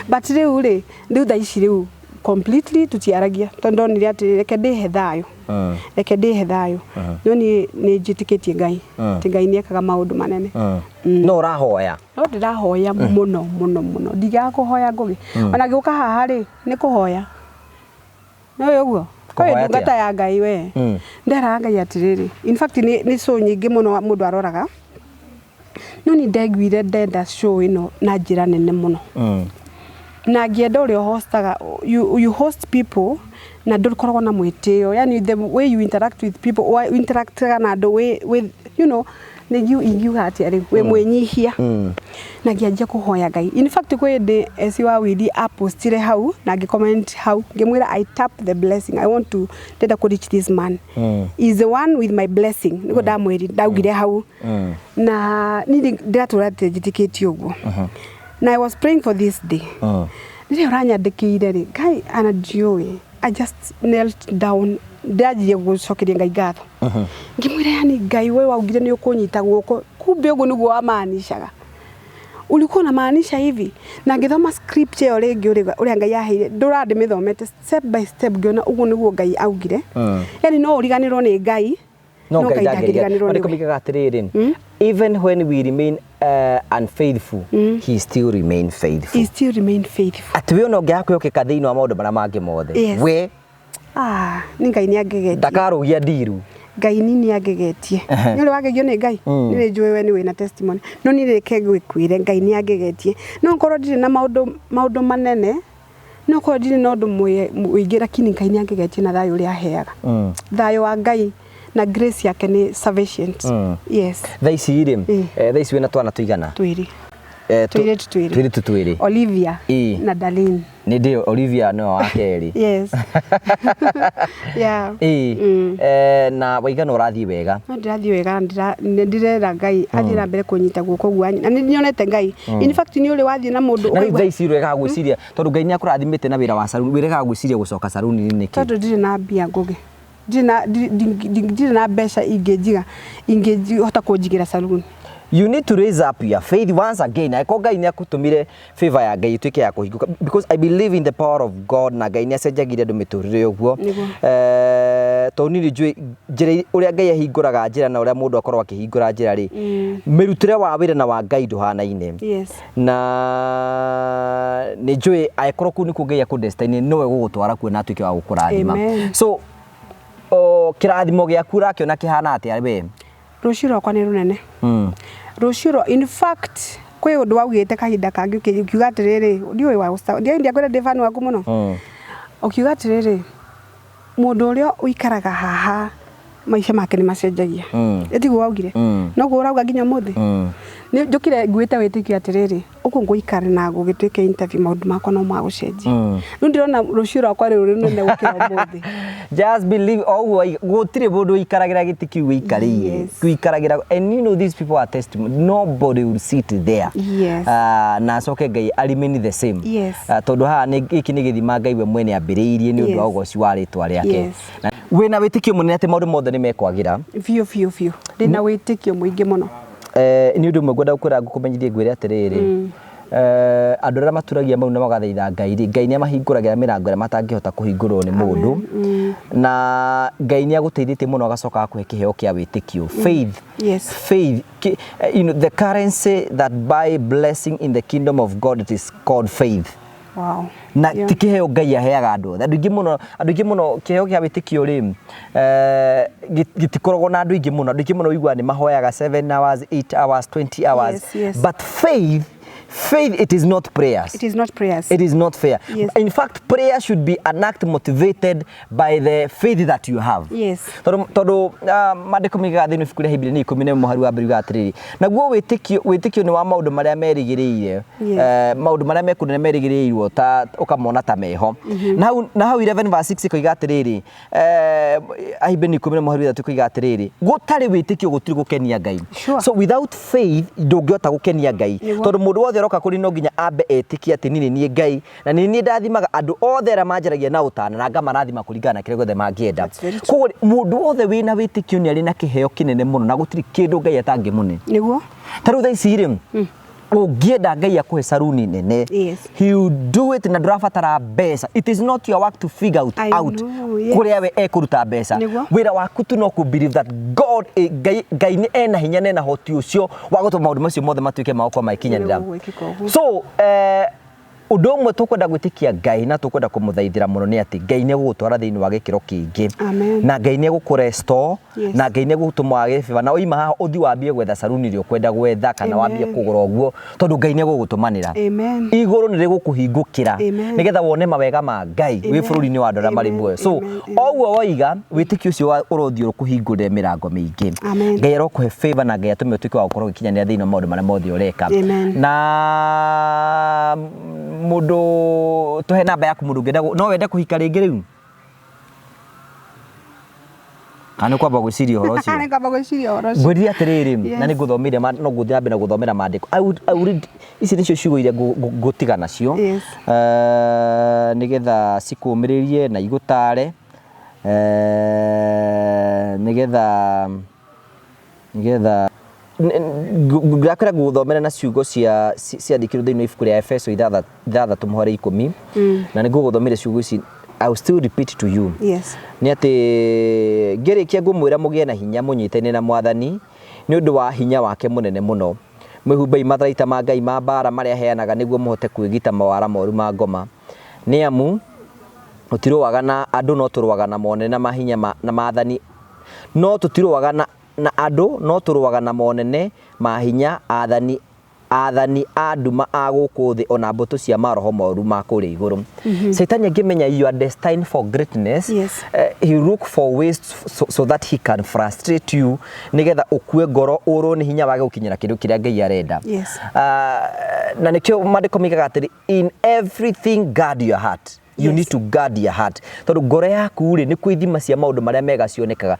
But rĩu rĩ, rĩu thaa ici rĩu completely tũtiaragia, tondũ ndonire atĩ reke ndĩhe thayũ, reke ndĩhe thayũ. No niĩ nĩ njĩtĩkĩtie Ngai atĩ Ngai nĩ ekaga maũndũ manene. No ũrahoya? No ndĩrahoya mũno mũno mũno, ndigaga kũhoya Ngũgĩ. Ona ngĩũka haha rĩ, nĩ kũhoya nĩ ũguo. Kũhoya kwĩ atĩa? Ndungata ya Ngai we. Nderaga Ngai atĩrĩrĩ, in fact nĩ show nyingĩ mũno mũndũ aroraga, no nĩ ndaiguire ndenda show ĩno na njĩra nene mũno. Na ngĩenda ũrĩa ũhostaga, you host people na ndũkoragwo na mwĩtĩo, yani the way you interact with people, interactaga na andũ with nĩ ingiuga atĩa rĩu, wĩ mwĩnyihia. Na ngĩanjia kũhoya Ngai. In fact kwĩ hĩndĩ eci wa Wili apostire hau na ngĩ-comment hau, ngĩmwĩra, "I tap the blessing, I want to ndenda kũ reach this man. Is the one with my blessing." Nĩguo ndamwĩri, ndaugire hau. Na niĩ ndĩratũra njĩtĩkĩtie ũguo, na I was praying for this day. Rĩrĩa ũranyandĩkĩire rĩ, Ngai ana ndiũĩ, I just knelt down, ndĩranjirie gũcokeria Ngai ngatho. Ngĩmwĩra, yani Ngai, we waugire nĩ ũkũnyita guoko, kumbe ũguo nĩguo wamaanishaga, ulikuwa unamaanisha hivi. Na ngĩthoma scripture ĩyo rĩngĩ ũrĩa Ngai aheire, ndũra ndĩmĩthomete step by step, ngĩona ũguo nĩguo Ngai augire. Yani no ũriganĩrwo nĩ Ngai, no Ngai ndangĩriganĩrwo ndangĩriganĩrwo nĩwe. Nĩkũmikaga atĩrĩrĩ, even when we remain unfaithful, he still remain faithful. He still remain faithful. Atĩ we ona ũngĩaga kwĩhokeka thĩinĩ wa maũndũ marĩa mangĩ mothe, we Ah, nĩ Ngai nĩ angegetie. Ndakarũgia ndiru. Ngai ni nĩ angegetie. Nĩ ũrĩ wagegio nĩ Ngai? Nĩ nĩ njũĩ we nĩ wĩna testimony, no niĩ reke ngwĩkwĩre, Ngai nĩ angegetie. No ngorwo ndirĩ na maũndũ manene, no korwo ndirĩ na ũndũ mũingĩ, lakini Ngai nĩ angegetie na thayũ ũrĩa aheaga. Thayũ wa Ngai na grace yake nĩ sufficient. Yes. Thaa ici rĩ, thaa ici wĩna twana tũigana? Twĩrĩ. Eh, Tũirĩtu twĩrĩ. Tũirĩtu twĩrĩ. Olivia na Darlene. Nĩ ndĩ Olivia nĩwe wa kerĩ. Yes, yeah. Ĩĩ. Na waigana ũrathiĩ wega? No ndĩrathiĩ wega na nĩ ndĩrera Ngai athiĩ na mbere kũnyita guoko gwa na nĩ nyonete Ngai. In fact nĩ ũrĩ wathiĩ na mũndũ Na rĩu ũkaigua thaa ici ũregaga gwĩciria, tondũ Ngai nĩ akũrathimĩte na wĩra wa saruni, wĩregaga gwĩciria gũcoka saruni nĩkĩ? Tondũ ndirĩ na mbia, Ngũgĩ, ndirĩ na mbeca ingĩnjiga, ingĩhota kũnjigĩra saruni. You need to raise up your faith once again. Angĩkorwo Ngai nĩ akũtũmire favor ya Ngai ĩtuĩke ya kũhingũka, because I believe in the power of God, na Ngai nĩ acenjagirie andũ mĩtũrĩre ũguo. Nĩguo. Tondũ niĩ nĩ njũĩ njĩra ũrĩa Ngai ahingũraga njĩra na ũrĩa mũndũ akoragwo akĩhingũra njĩra rĩ, mĩrutĩre wa wĩra na wa Ngai ndũhanaine. Yes. Na nĩ njũĩ angĩkorwo kũu nĩkuo Ngai akũdestine, nowe gũgũtwara kuo na atuĩke wa gũkũrathima. Amen. So kĩrathimo gĩaku ũrakĩona kĩhana atĩa we? Rũciũ rwakwa nĩ rũnene. Rũciũ rwa, in fact, kwĩ ũndũ waugĩte kahinda kangĩ ũkiuga atĩrĩrĩ, ndiũĩ wa gũca, ndiũĩ ndiakwĩra ndĩ fan waku mũno. Ũkiuga atĩrĩrĩ, mũndũ ũrĩa ũikaraga haha maica make nĩ macenjagia. Ĩtiguo waugire? Noguo ũrauga nginya ũmũthĩ? Nĩ njũkire nguĩte wĩtĩkio atĩrĩrĩ, ũguo ngũikara na gũgĩtuĩka interview maũndũ makwa no magũcenjia. Rĩu ndĩrona rũciũ rwakwa rĩu rũnene gũkĩra ũmũthĩ. Just believe o ũguo, gũtirĩ mũndũ ũikaragĩra gĩtĩ kĩu wĩikarĩire. Yes. Wĩikaragĩra, and you know these people are testimony. Nobody will sit there. Yes. Na acoke Ngai a remain the same. Yes. Tondũ haha gĩkĩ nĩ gĩthima Ngai we mwene ambĩrĩirie nĩ ũndũ wa Yes. ũgoci wa rĩtwa rĩake. Yes. Na wĩna wĩtĩkio mũnene atĩ maũndũ mothe nĩ mekwagĩra. Biũ biũ biũ. Ndĩna wĩtĩkio mũingĩ mũno. Nĩ ũndũ ũmwe ngwenda gũkwĩra ngũkũmenyithie ngwĩre atĩrĩrĩ, andũ arĩa maturagia mau na magathaitha Ngai rĩ, Ngai nĩ amahingũragĩra mĩrango ĩrĩa matangĩhota kũhingũrwo nĩ mũndũ. Na Ngai nĩ agũteithĩtie mũno agacoka agakũhe kĩheo kĩa wĩtĩkio. Faith. Yes. Faith. You know, the currency that buy blessing in the kingdom of God, it is called faith. Wow. Na Yeah. ti kĩheo Ngai aheaga andũ othe. Andũ aingĩ mũno, andũ aingĩ mũno kĩheo kĩa wĩtĩkio rĩ, gĩtikoragwo na andũ aingĩ mũno. Andũ aingĩ mũno ũiguaga nĩ mahoyaga 7 hours, 8 hours, 20 hours. Yes, yes. But faith, faith, it is not prayers. It is not prayers. It is not fair. Yes. In fact, prayer should be an act motivated by the faith that you have. Yes. Tondũ maandĩko moigaga thĩinĩ wa ibuku rĩa Ahibirania 11 mũhari wa mbere ugaga atĩrĩrĩ, naguo wĩtĩkio nĩ wa maũndũ marĩa merĩgĩrĩire, Yes. Maũndũ marĩa mekũnene merĩgĩrĩirwo ta ũkamona ta meho. Na hau 11 verse 6 ĩkoiga atĩrĩrĩ, Ahibirania 11 mũhari wa 3 ĩkoiga atĩrĩrĩ, gũtarĩ wĩtĩkio gũtirĩ gũkenia Ngai. Sure. So without faith ndũngĩhota gũkenia Ngai. Nĩguo. Tondũ mũndũ wothe ũroka kũrĩ no nginya ambe etĩkie atĩ niĩ nĩ niĩ Ngai, na nĩ niĩ ndathimaga andũ othe arĩa manjaragia na ũtana na ngamarathima kũringana na kĩrĩa gĩothe mangĩenda. That's very true. Koguo mũndũ wothe wĩna wĩtĩkio nĩ arĩ na kĩheo kĩnene mũno na gũtirĩ kĩndũ Ngai atangĩmũne. Nĩguo. Ta rĩu thaa ici rĩ, ũngĩenda Ngai akũhe saruni nene, Yes. he will do it na ndũrabatara mbeca. It is not your work to figure out, I out know, yes. kũrĩa we ekũruta mbeca. Nĩguo. Wĩra waku tu no kũ believe that God, Ngai nĩ ena hinya na ena hoti ũcio wa gũtũma maũndũ macio mothe matuĩke ma gũkorwo magĩkinyanĩra. Nĩguo gwĩkĩka ũguo. So, ũndũ ũmwe tũkwenda gwĩtĩkia Ngai na tũkwenda kũmũthaithĩra mũno nĩ atĩ Ngai nĩ egũgũtwara thĩinĩ wa gĩkĩro kĩngĩ. Amen. Na Ngai nĩ egũkũrestore, Yes. na Ngai nĩ egũgũtũma wage favor, na waima haha ũthiĩ wambie gwetha saruni ĩrĩa ũkwenda gwetha kana Amen. wambie kũgũra ũguo, tondũ Ngai nĩ egũgũtũmanĩra. Amen. Igũrũ nĩ rĩgũkũhingũkĩra Amen. nĩgetha wone mawega ma Ngai wĩ Amen. bũrũri-inĩ wa andũ arĩa marĩ Amen. muoyo. So, Amen. Amen. o ũguo woiga, wĩtĩkio ũcio ũrothiĩ ũkũhingũrĩre mĩrango mĩingĩ. Amen. Ngai arokũhe favor na Ngai atũme ũtuĩke wa gũkorwo ũgĩkinyanĩra thĩinĩ wa maũndũ marĩa mothe ũreka. Amen. Na mũndũ tũhe namba yaku mũndũ ũngĩenda no wende kũhika rĩngĩ rĩu? Kana nĩ kwamba gwĩciria ũhoro ũcio? Nĩ kwamba gwĩciria ũhoro ũcio. Ngwĩrire atĩrĩrĩ, Yes. na nĩ ngũthomeire no ngũthiĩ na mbere na gũthomera maandĩko. I would read, ici nĩcio ciugo iria ngũtiga nacio. Yes. Nĩgetha cikũmĩrĩrie na igũtare. Nĩgetha ndakwĩra ngũgũthomera na ciugo ciandĩkirwo thĩinĩ wa ibuku rĩa Efeso ithathatũ mũhari 10. Na nĩ ngũgũthomera ciugo ici. I will still repeat to you. Yes. Nĩ atĩ ngĩrĩkia ngũmwĩra mũgĩe na hinya mũnyitane na Mwathani nĩ ũndũ wa hinya wake mũnene mũno. Mwĩhumbei matharaita ma Ngai ma mbaara marĩa aheanaga nĩguo mũhote kwĩgita mawara moru ma ngoma. Nĩ amu tũtirũaga na andũ no tũrũaga na monene na mahinya na maathani. No tũtirũaga na andũ no tũrũaga na monene mahinya aathani aathani a nduma a gũkũ thĩ ona mbũtũ cia maroho moru ma kũrĩa igũrũ. Satan angĩmenya you are destined for greatness, Yes. He look for ways so that he can frustrate you nigetha ukue ngoro ũrwo nĩ hinya wage gũkinyĩra kĩndũ kĩrĩa Ngai arenda. Yes. Na nĩkĩo maandĩko moigaga atĩrĩ, in everything guard your heart. You Yes. need to guard your heart. Tondũ ngoro yaku rĩ, nĩkuo ithima cia maũndũ marĩa mega cionekaga.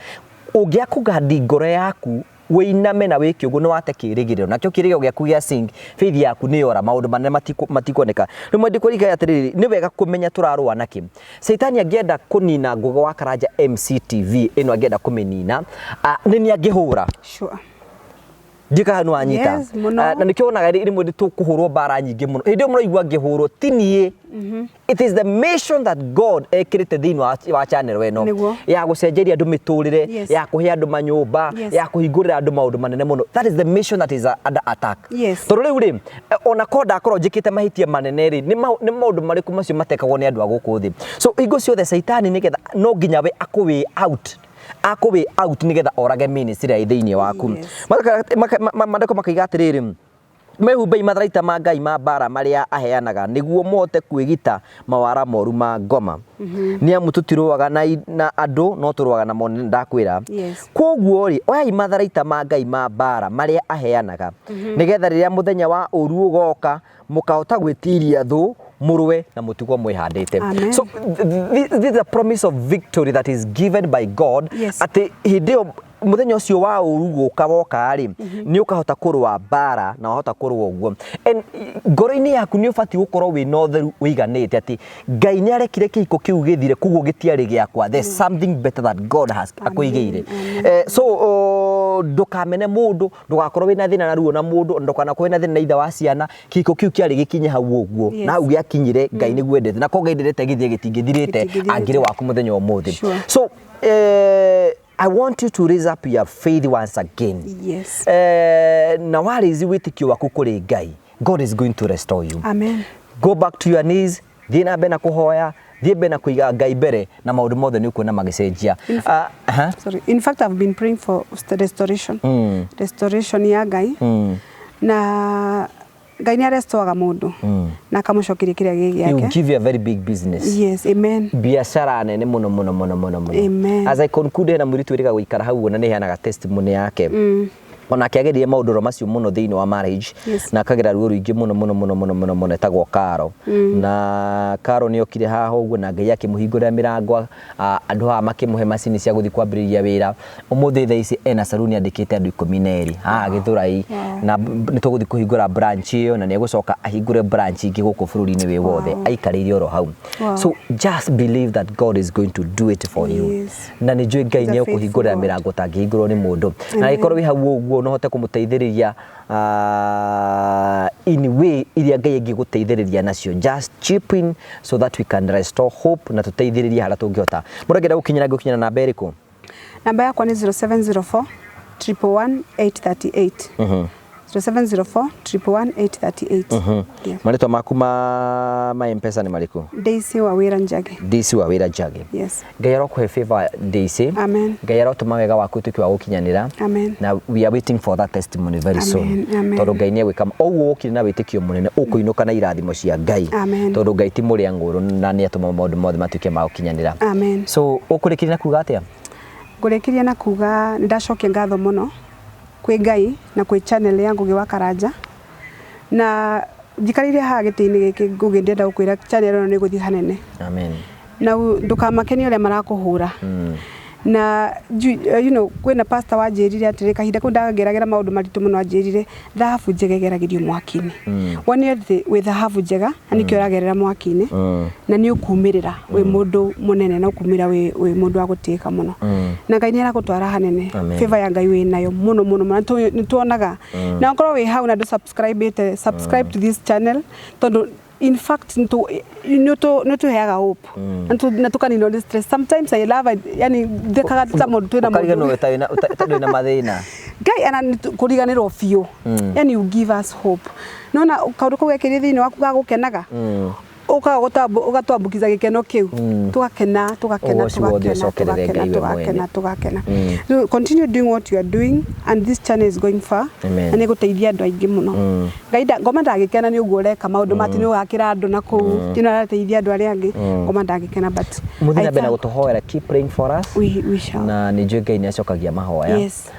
Ũngĩaga kũgandi ngoro yaku, wĩiname na wĩke ũguo, nĩ wate kĩĩrĩgĩrĩro. Nakĩo kĩĩrĩgĩrĩro gĩaku gĩa sink, faith yaku nĩ yora, maũndũ manene matikuoneka. Rĩu mwandĩko rĩigaga atĩrĩrĩ, nĩ wega kũmenya tũrarũa nakĩ. Caitani angĩenda kũnina Ngũgĩ wa Karanja MCTV ĩno angĩenda kũmĩnina, nĩ niĩ angĩhũra. Sure. Ndiũĩ kana nĩ wanyita. Yes, mũno. Na nĩkĩo wonaga rĩmwe nĩ tũkũhũrwo mbara nyingĩ mũno. Hĩndĩ ĩyo mũraigua ngĩhũrwo ti niĩ. It is the mission that God ekĩrĩte thĩinĩ wa channel ĩno Nĩguo. ya gũcenjeria andũ mĩtũrĩre, Yes. ya kũhe andũ manyũmba, Yes. ya kũhingũrĩra andũ maũndũ manene mũno. That is the mission that is under attack. Yes. Tondũ rĩu rĩ, ona korwo ndakorwo njĩkĩte mahĩtia manene rĩ, nĩ maũndũ marĩkũ macio matekagwo nĩ andũ a gũkũ thĩ? So hingo ciothe Caitani nĩgetha no nginya we akũ way out, akũ way out nĩgetha orage ministry ĩrĩa ĩ thĩinĩ waku. Yes. Maandĩko makaiga atĩrĩrĩ, mehumbei matharaita ma Ngai ma mbara marĩa aheanaga nĩguo mũhote kwĩgita mawara moru ma ngoma. Nĩ amu tũtirũaga na andũ no tũrũaga na monene, ndakwĩra. Yes. Kwoguo rĩ, oyai matharaita ma Ngai ma mbara marĩa aheanaga nĩgetha rĩrĩa mũthenya wa ũru ũgoka mũkahota gwĩtiria thũ mũrũe na mũtigwo mwĩhandĩte. Amen. So this is a promise of victory that is given by God. Yes. Atĩ hĩndĩ ĩyo mũthenya ũcio wa ũru gũka woka rĩ, nĩ ũkahota kũrũa mbara na wahota kũrũa ũguo. And ngoro-inĩ yaku nĩ ũbatiĩ gũkorwo wĩna ũtheru ũiganĩte atĩ Ngai nĩ arekire kĩhiko kĩu gĩthire, koguo gĩtiarĩ gĩakwa. There's something better that God has akũigĩire. So ndũkamene mũndũ, ndũgakorwo wĩna thĩna na ruo na mũndũ, ndũkanakorwo wĩna thĩna na ithe wa ciana. Kĩhiko kĩu kĩarĩ gĩkinye hau ũguo. Yes. Na hau gĩakinyire, Ngai nĩguo endete. Na korwo Ngai ndendete gĩthiĩ gĩtingĩthirĩte, Gĩtingĩthirĩte. angĩrĩ waku mũthenya wa ũmũthĩ. Sure. So I want you to raise up your faith once again. Yes. Na warĩzi wĩtĩkio waku kũrĩ Ngai, God is going to restore you. Amen. Go back to your knees, thiĩ na mbere na kũhoya, thiĩ mbere na kũiga Ngai mbere, na maũndũ mothe nĩ ũkuona magĩcenjia. Sorry. In fact, I've been praying for restoration. Restoration ya Ngai. Na Ngai nĩ arestoaga mũndũ. Na akamũcokeria kĩrĩa gĩ He will gĩake. give you a very big business. Yes, amen. Biacara nene mũno mũno mũno mũno mũno. Amen. As I conclude, hena mũirĩtu wĩrĩga gũikara hau na nĩ heanaga testimony yake. Onake agerire maũndũ oro macio mũno thĩinĩ wa marriage. Yes. Na akagera ruo rũingĩ mũno mũno mũno mũno mũno mũno, etagwo Karo. Na Karo nĩ okire haha ũguo na Ngai akĩmũhingũrĩra mĩrango, andũ haha makĩmũhe macini cia gũthiĩ kwambĩrĩria wĩra. Ũmũthĩ thaa ici ena saluni andĩkĩte andũ 12 haha Gĩthũrai. Wow. Na nĩ tũgũthiĩ kũhingũra branch ĩyo, na nĩ egũcoka ahingũre branch ingĩ gũkũ bũrũri-inĩ wĩ wothe. Wow. Aikarĩire oro hau. Wow. So just believe that God is going to do it for you. Yes. Na nĩ njũĩ Ngai He's a nĩ faithful ekũhingũrĩra God. mĩrango ũtangĩhingũrwo nĩ mũndũ. Na angĩkorwo wĩ hau ũguo no ũhote kũmũteithĩrĩria, in way iria Ngai angĩgũteithĩrĩria nacio, just chip in so that we can restore hope na tũteithĩrĩrie harĩa tũngĩhota. Mũndũ angĩenda gũkinyĩra, ngũkinyĩra namba ĩrĩkũ? Namba yakwa nĩ 0704 111 838. 0704 111 838. Yeah. Marĩtwa maku ma M-Pesa nĩ marĩkũ? Daisy Wawira Njagi. Daisy Wawira Njagi. Yes. Ngai arokũhe favor Daisy. Amen. Ngai arotũma wega waku ũtuĩke wa gũkinyanĩra. Amen. Na we are waiting for that testimony very soon. Amen, amen. Tondũ Ngai nĩ egwĩka ũguo wokire na wĩtĩkio mũnene, ũkũinũka na irathimo cia Ngai. Amen. Tondũ Ngai ti mũrĩa ngũrũ na nĩ atũma maũndũ mothe matuĩke ma gũkinyanĩra. Amen. So ũkũrĩkĩria na kuga atĩa? Ngũrĩkĩria na kuga nĩ ndacokia ngatho mũno kwĩ Ngai na kwĩ channel ya Ngũgĩ wa Karanja. Na njikarĩire haha gĩtĩ-inĩ gĩkĩ Ngũgĩ, ndĩrenda gũkwĩra channel ĩno nĩ ĩgũthiĩ hanene. Amen. Na ndũkamake nĩ ũrĩa marakũhũra. Na you know, kwĩna pastor wanjĩrire atĩrĩ, kahinda kau ndageragĩra maũndũ maritũ mũno, anjĩrire thahabu njega ĩgeragĩrio mwaki-inĩ. Wone atĩ wĩ thahabu njega na nĩkĩo ũragerera mwaki-inĩ, na nĩ ũkumĩrĩra wĩ mũndũ mũnene na ũkumĩra wĩ mũndũ wa gũtĩĩka mũno. Na Ngai nĩ aragũtwara hanene. Amen. Favor ya Ngai wĩ nayo mũno mũno mũno. Nĩ tuonaga. Na ũkorwo wĩ hau na ndũ subscribe-ĩte, subscribe to this channel, tondũ in fact nĩ tũheaga hope. Na tũkaninwo nĩ stress. Sometimes I love it, yani thekaga ta mũndũ twĩna mũndũ. Ũkariganĩrwo ta ndũrĩ na mathĩna. Ngai ana kũriganĩrwo biũ. Yani you give us hope. Nona kaũndũ kau gekĩire thĩinĩ waku ga gũkenaga. Ũkaga ũgatwambukiza gĩkeno kĩu. Tũgakena, tũgakena, Ũgoci wothe tũgakena, ũcokerere tũgakena, Ngai we mwene. tũgakena, tũgakena. So continue doing what you are doing, and this channel is going far. Amen. Na nĩ ĩgũteithia andũ aingĩ mũno. Ngai ngoma ndagĩkena nĩ ũguo ũreka maũndũ mati nĩ ũgakĩra andũ na kũu, you know, arateithia andũ arĩa angĩ. Ngoma ndagĩkena, but Mũthiĩ na I mbere na thank gũtũhoera, keep praying for us. We shall. Na nĩ njũĩ Ngai nĩ acokagia mahoya. Yes.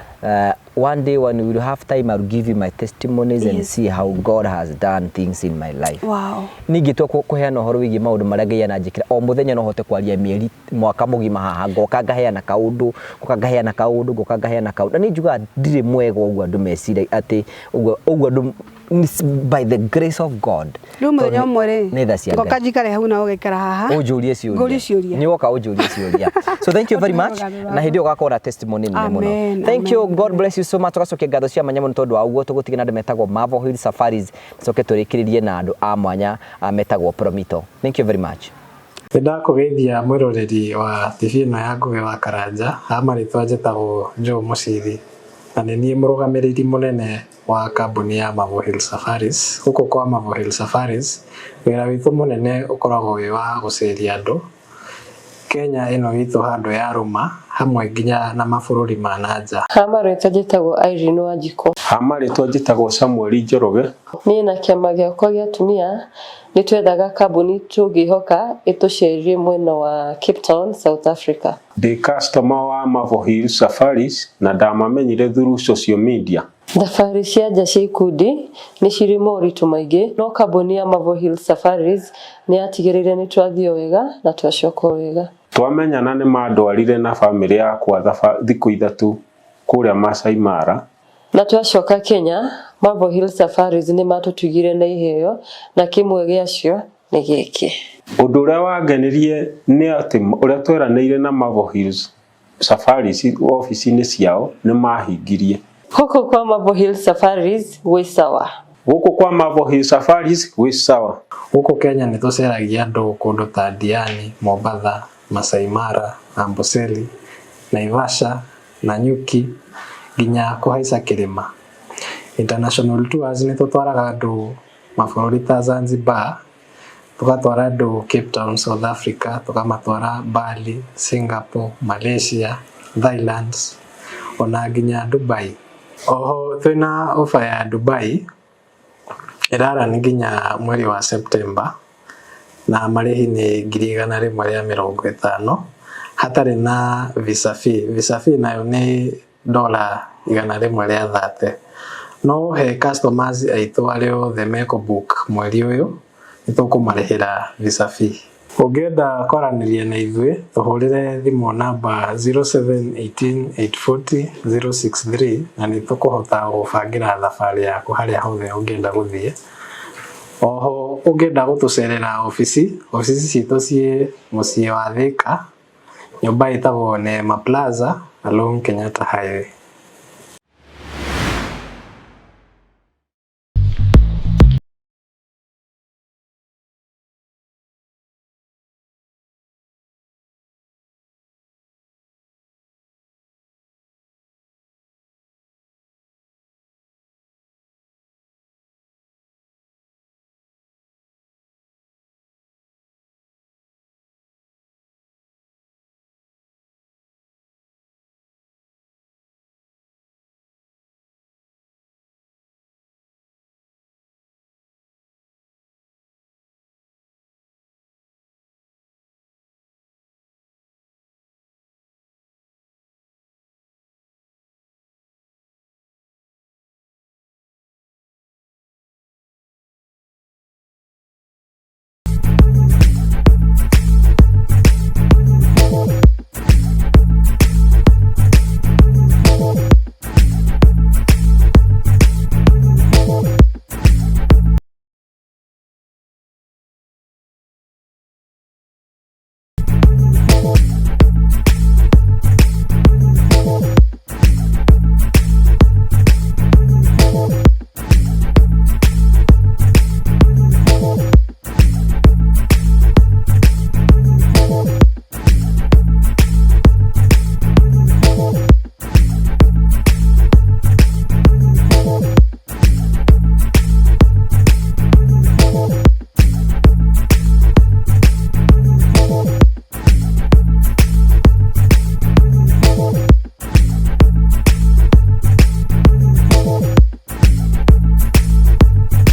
One day when we will have time, I'll give you my testimonies and Yes. see how God has done things in my life. Wow. Ningĩ twa kũheana ũhoro wĩgiĩ maũndũ marĩa Ngai ananjĩkĩra, o mũthenya no hote kwaria mĩeri mwaka mũgima haha, ngoka ngaheana kaũndũ, ngoka ngaheana kaũndũ, ngoka ngaheana kaũndũ. Na niĩ njugaga ndirĩ mwega ũguo andũ meciragia atĩ ũguo andũ, by the grace of God. Rĩu mũthenya Tondũ ũmwe rĩ, nĩ tha cia ngoka Ngai. njikare hau na ũgaikara haha. Ũnjũrie ciũria. Ngũrie ciũria. Nĩ woka ũnjũrie ciũria. So thank you very much. Ũtũhe rũgano Na hĩndĩ ĩyo ũgakorwo na testimony nene mũno. Amen, Thank you. amen. God bless you. so much. Tũgacokia ngatho cia mwanya mũno tondũ wa ũguo. Tũgũtige na andũ metagwo Marvel Hill Safaris, tũcoke tũrĩkĩrĩrie na andũ a mwanya metagwo Promito. Thank you very much. Nĩ ndakũgeithia mwĩroreri wa TV ĩno ya Ngũgĩ wa Karanja. Ha marĩtwa njĩtagwo Joe Mũciri na nĩ niĩ mũrũgamĩrĩri mũnene wa kambuni ya Marvel Hill Safaris. Gũkũ kwa Marvel Hill Safaris, wĩra witũ mũnene ũkoragwo wĩ wa gũceria andũ Kenya ĩno itũ handũ ya rũma hamwe nginya na mabũrũri ma na nja. Ha marĩtwa njĩtagwo Irene Wanjikũ. Ha marĩtwa njĩtagwo Samuel Njoroge. Niĩ na kĩama gĩakwa gĩa atumia nĩ twethaga kambuni tũngĩhoka ĩtũcerie mwena wa Cape Town, South Africa. Ndĩ customer wa Marvel Hill Safaris na ndamamenyire through social media. Thabarĩ cia nja cia ikundi nĩ cirĩ moritũ maingĩ, no kambuni ya Marvel Hill Safaris nĩ yatigĩrĩire nĩ twathiĩ wega na twacoka wega. Twamenyana nĩ mandwarire na bamĩrĩ yakwa thikũ 3 kũrĩa Masai Mara. Na twacoka Kenya, Marvel Hill Safaris nĩ matũtugire na iheo na kĩmwe gĩacio nĩ gĩkĩ. Ũndũ ũrĩa wangenirie nĩ atĩ ũrĩa tweranĩire na Marvel Hills Safaris obici-inĩ ciao nĩ mahingirie. Gũkũ kwa Marvel Hill Safaris gwĩ sawa. Gũkũ kwa Marvel Hill Safaris gwĩ sawa. Gũkũ Kenya nĩ tũceragia andũ kũndũ ta Diani, Mombatha, Masai Mara, Amboseli, Naivasha, Nanyuki nginya kũhaica kĩrĩma. International tours nĩ tũtwaraga andũ mabũrũri ta Zanzibar, tũgatwara andũ Cape Town, South Africa, tũkamatwara Bali, Singapore, Malaysia, Thailand ona nginya Dubai. Oho twĩna offer ya Dubai ĩrarani nginya mweri wa September na marĩhi nĩ 150,000 hatarĩ na visa fee. Visa fee nayo nĩ $130. No he customers aitũ arĩa othe mekũ book mweri ũyũ nĩ tũkũmarĩhĩra visa fee. Ũngĩenda kwaranĩria na ithuĩ tũhũrĩre thimũ namba 0718840063 na nĩ tũkũhota gũbangĩra thabarĩ yaku harĩa hothe ũngĩenda gũthiĩ. Oho ũngĩenda gũtũcerera obici, obici citũ ciĩ mũciĩ wa Thika, nyũmba ĩtagwo Neema Plaza along Kenyatta Highway.